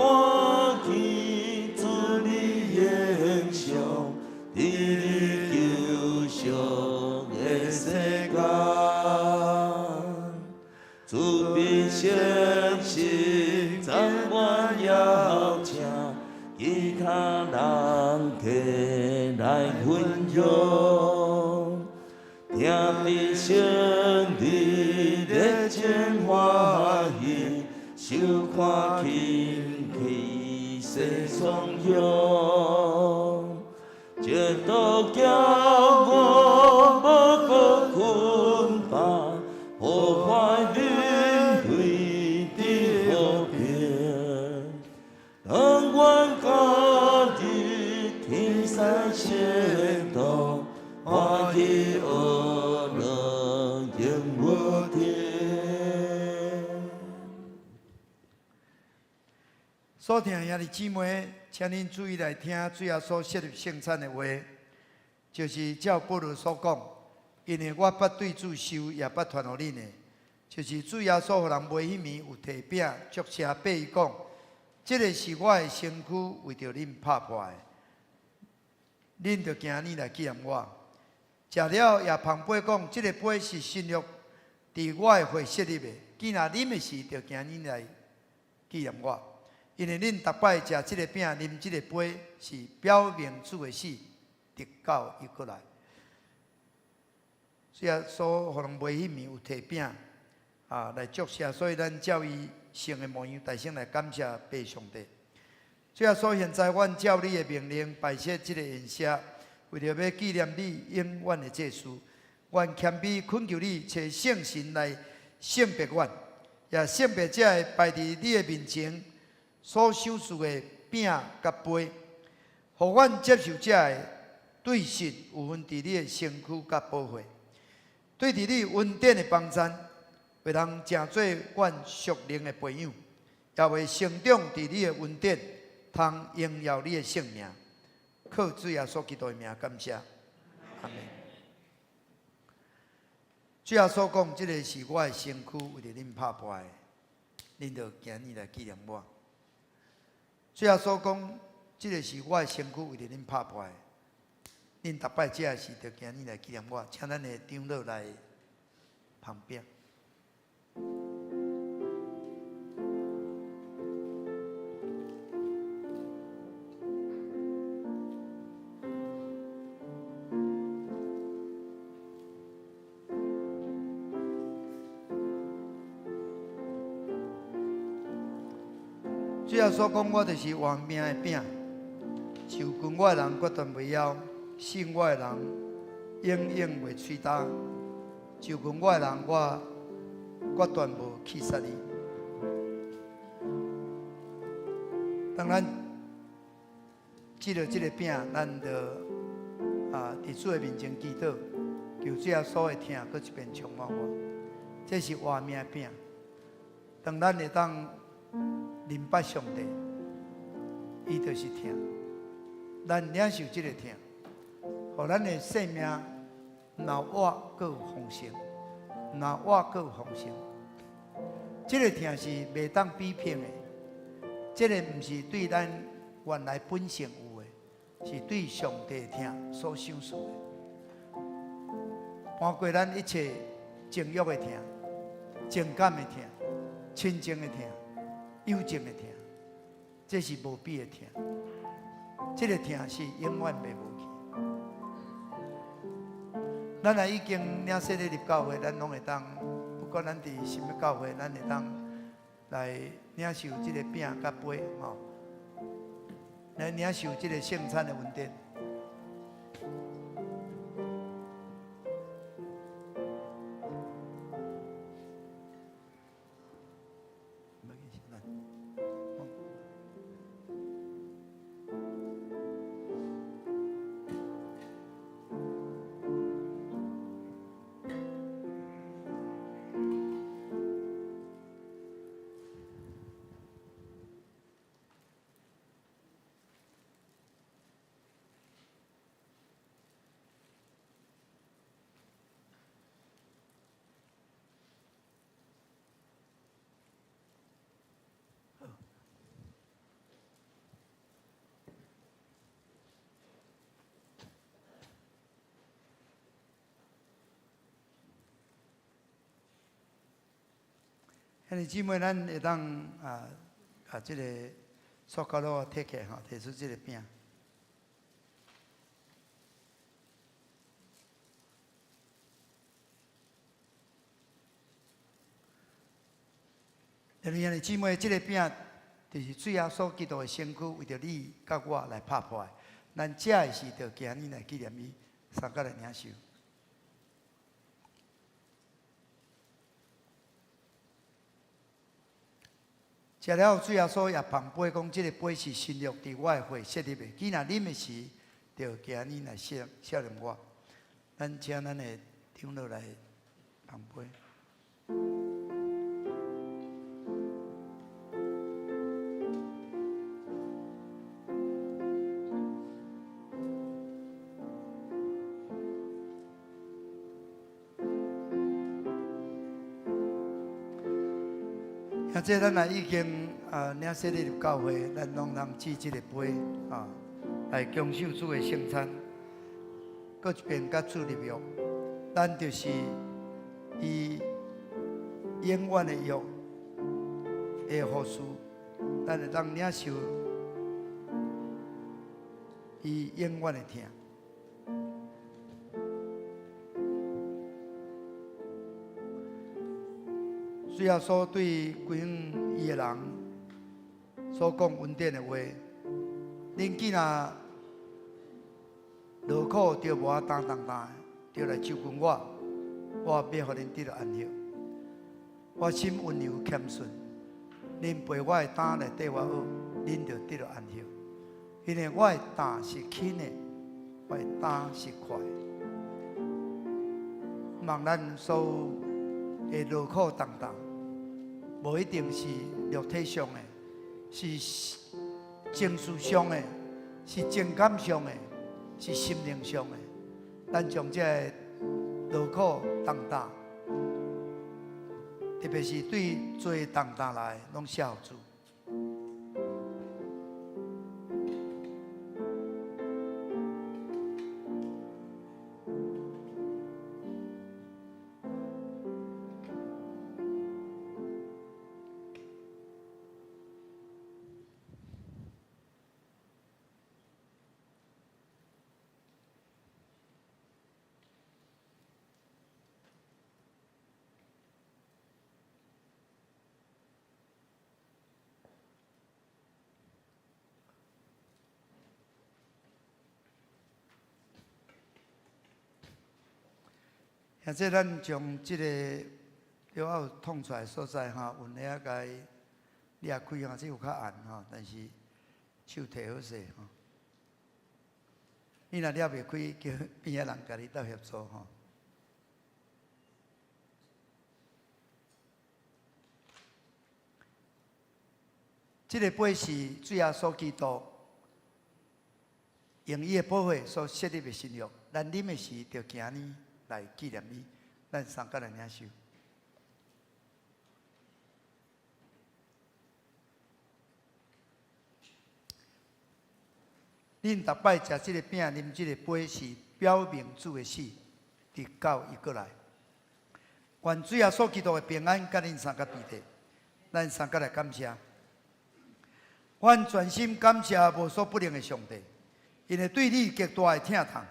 見主你形象，佇你救贖的世間。慈悲誠實，昨願邀請其他人客來分享，聽得勝利熱情歡喜，收看輕氣勢雙雄，這都叫我無閣困乏，破壞人類的和平。當阮加入天使聖道，歡喜樂樂永無停。所聽兄弟姊妹，請恁注意來聽主耶穌設立聖餐的話，就是照保羅所講，因為我捌對主受，也捌傳予恁的，就是主耶穌予人賣彼暝有提餅，祝謝擘伊講：這个是我的身軀，為著恁拍破的，恁著行按呢來紀念我。食了也捧杯講：這个杯是新約，佇我的血設立的，既若啉的時，著行按呢來紀念我。因為恁逐擺食這个餅、啉這个杯，是表明主的死，直到伊閣來。主耶穌予人賣彼暝有提餅啊來祝謝，所以咱照伊聖的模樣，大聲來感謝父上帝。主耶穌，現在阮照你的命令擺設這个宴席，為著欲紀念你永遠的這事，阮謙卑懇求你，差聖神來聖別阮，也聖別這个擺佇你的面前所賞賜的餅佮杯，予阮接受這个對實有份佇你的身軀佮寶血，對佇你恩典的幫贊，會通成做阮屬靈的培養，也會成長佇你的恩典，通榮耀你的聖名。靠主耶穌基督的名，感謝，阿門。主耶穌講：這个是我的身軀，為著恁拍破的，恁著行按呢來紀念我。主耶穌講：這个是我的身軀，為著恁拍破的，恁逐擺食的時，著行按呢來紀念我。請咱的長老來捧餅。主耶穌講：我就是活命的餅，受近我的人決斷袂枵，信我的人永遠袂喙焦。受近我的人，我決斷無棄殺伊。當咱接著這个餅，咱就佇主的面前祈禱，求主耶穌的疼閣一遍充滿我。這是活命餅。當咱會當明白上帝，伊就是疼。咱領受這个疼，予咱的生命若活閣有豐盛，若活閣有豐盛。這个疼是袂當比拼的，這个毋是對咱原來本性有的，是對上帝疼所賞賜的。包括咱一切情欲的疼、情感的疼、親情的疼、友情的疼，這是無比的疼。這个疼是永遠袂無去。咱若已經領洗禮入教會，咱攏會當，不管咱佇啥物教會，咱會當來領受這个餅佮杯，吼，來領受這个聖餐的恩典。兄弟姊妹，咱會當啊，這个塑膠橐提起來吼，提出這个餅。兄弟姊妹，這个餅就是主耶穌基督的身軀，為著你佮我來拍破的。咱食的時，就今日來紀念伊，相共來領受。食了後，主耶穌也捧杯講：這个杯是新約佇我的血設立的。既若啉的時，就今日來想念我。咱請咱的長老來捧杯。啊，這咱若已經啊領洗禮入教會，咱攏通舉這个杯啊，來享受主的聖餐。閣一遍佮主立約，咱就是伊永遠的約的服事，咱會當領受伊永遠的疼。主耶穌對歸向伊的人所講恩典的話，恁既若勞苦著無擔重擔的，就來就近我，我欲予恁得著安息。我心溫柔謙遜，恁背我的擔來綴我學，恁就得著安息。因為我的擔是輕的，我的擔是快的。望咱所有的勞苦重擔，無一定是肉體上的，是情緒上的，是情感上的，是心靈上的。咱將這个勞苦重擔，特別是對罪重擔來，攏卸予主。現在咱將這个了後痛出來所在吼，有影共掠開吼，這有較暗吼，但是手提好勢吼。你若掠袂開，叫邊仔人共你鬥協助吼。這个杯是主耶穌基督用伊的寶血所設立的新約，咱啉的時就行呢來紀念伊，咱相共來領受。恁逐擺食這个餅、啉這个杯，是表明主的死，直到伊閣來。願主耶穌基督的平安佮恁相佮佇咧，咱相共來感謝。阮全心感謝無所不能的上帝，因為對你極大的疼痛，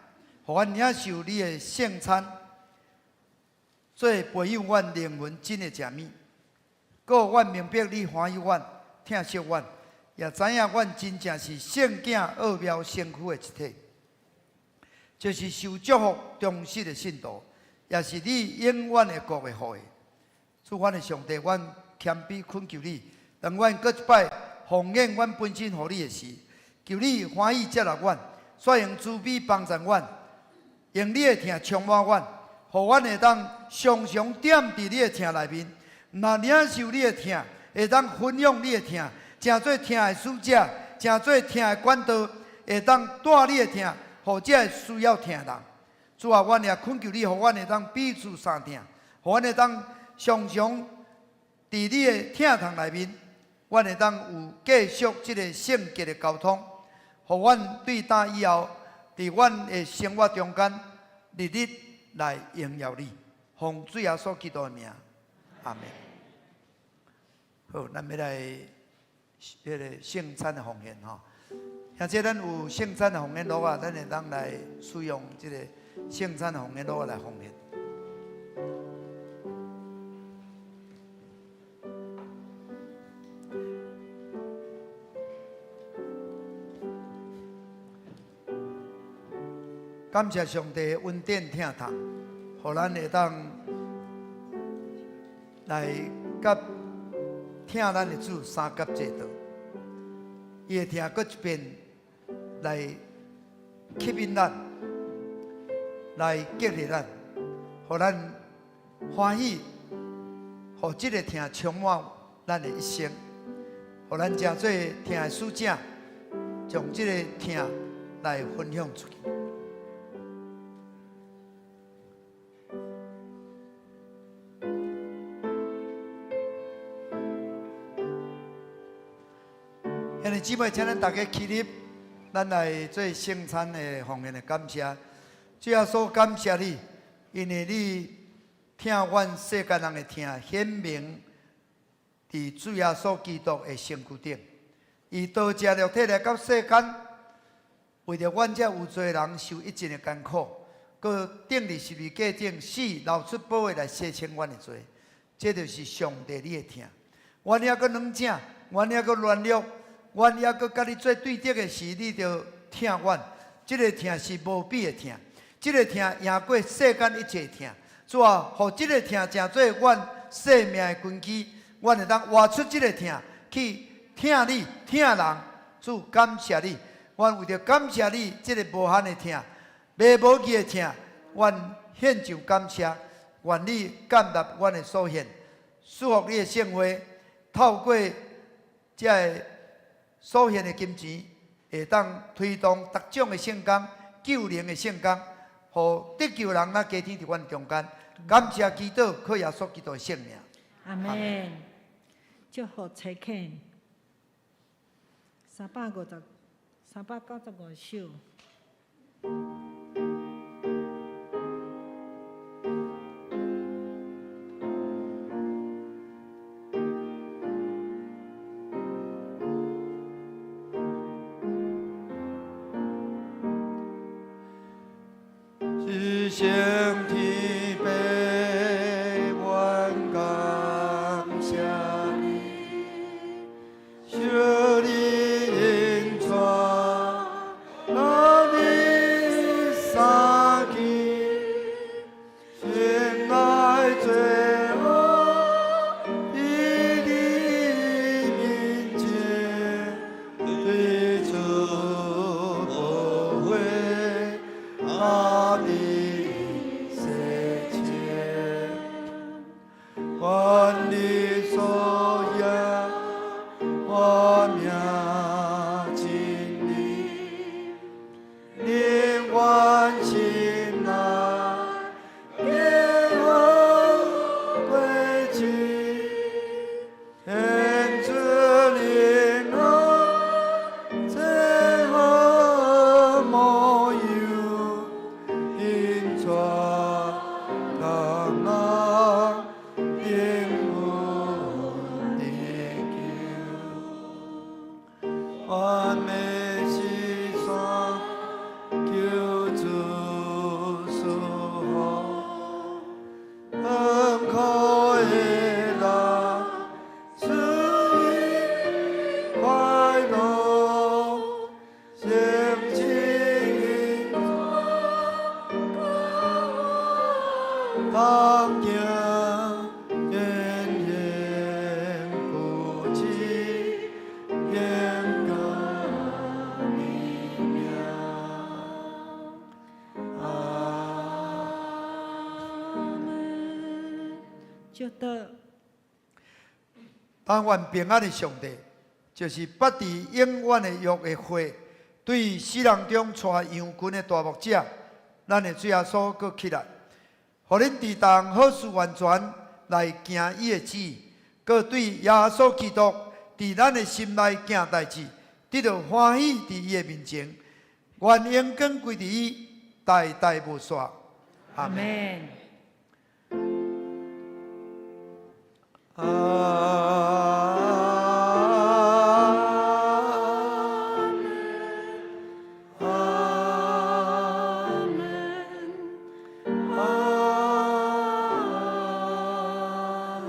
予阮領受你的聖餐，做培養阮靈魂真的食物。閣予阮明白你歡喜阮、疼惜阮，也知影阮真正是聖囝奧妙身軀的一體，就是受祝福忠實的信徒，也是你永遠的國的後裔。主阮的上帝，阮謙卑懇求你，當阮閣一擺奉獻阮本身予你的時，求你歡喜接納阮，煞用慈悲幫助阮，用你的疼充滿阮，予阮會當常常踮佇你的疼內面，毋但領受你的疼，會當分享你的疼，成做疼的使者，成做疼的管道，會當帶你的疼，予這个需要疼的人。主啊，阮也懇求你，予阮會當彼此相疼，予阮會當常常佇你的疼痛內面，阮會當有繼續這个聖潔的交通，予阮對今以後，佇阮的生活中間，日日來榮耀你。奉主耶穌基督的名，阿們。好，咱欲來彼个聖餐的奉獻吼。現在咱有聖餐的奉獻爐仔，咱會當來使用這个聖餐的奉獻爐仔來奉獻。感謝上帝的恩典疼痛，予咱會當來佮疼咱的主相佮坐倒。伊的疼閣一遍來吸引咱，來激勵咱，予咱歡喜，予這个疼充滿咱的一生，予咱成做疼的使者，將這个疼來分享出去。兄弟姊妹，請咱大家起立，咱來做聖餐的奉獻的感謝。主耶穌，感謝你，因為你疼阮世間人的疼，顯明佇主耶穌基督的身軀頂。伊道成肉體來到世間，為著阮這有罪人受一切的艱苦，閣釘佇十字架頂死，流出寶血來洗清阮的罪。這就是上帝你的疼。阮猶閣軟正，阮猶閣軟弱。阮猶閣佮你做對敵的時，你就疼阮。這个疼是無比的疼，這个疼贏過世間一切疼。主啊，予這个疼成做阮生命的根基，阮會當活出這个疼去疼你、疼人。主，感謝你，阮為著感謝你這个無限的疼、袂無去的疼，阮獻上感謝。願你接納阮的所獻，賜福你的聖會，透過這个所獻的金錢，會當推動逐種的聖工、救靈的聖工，予得救人咱家庭佇阮中間。感謝祈禱，靠耶穌基督的聖名。阿們。祝福差遣，350，395首。是上天父，阮感謝你，求你恩帶咱。完美是山，求主赐福，艰苦的人，赐伊快樂，聖情引同行，堅忍不止，勇敢的命。阿門。祝禱。但願平安的上帝，就是捌佇永遠的約的血，對死人中帶羊群的大牧者，咱的主耶穌閣起來，予恁佇逐項好事完全來行伊的旨，閣對耶穌基督佇咱的心內行代誌，得著歡喜佇伊的面前，願榮光歸佇伊，代代無煞。阿門。阿門。阿門，阿門，阿門。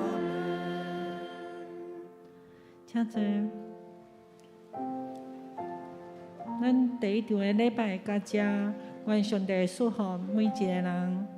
請坐。咱第一場的禮拜到這，願上帝賜福每一个人。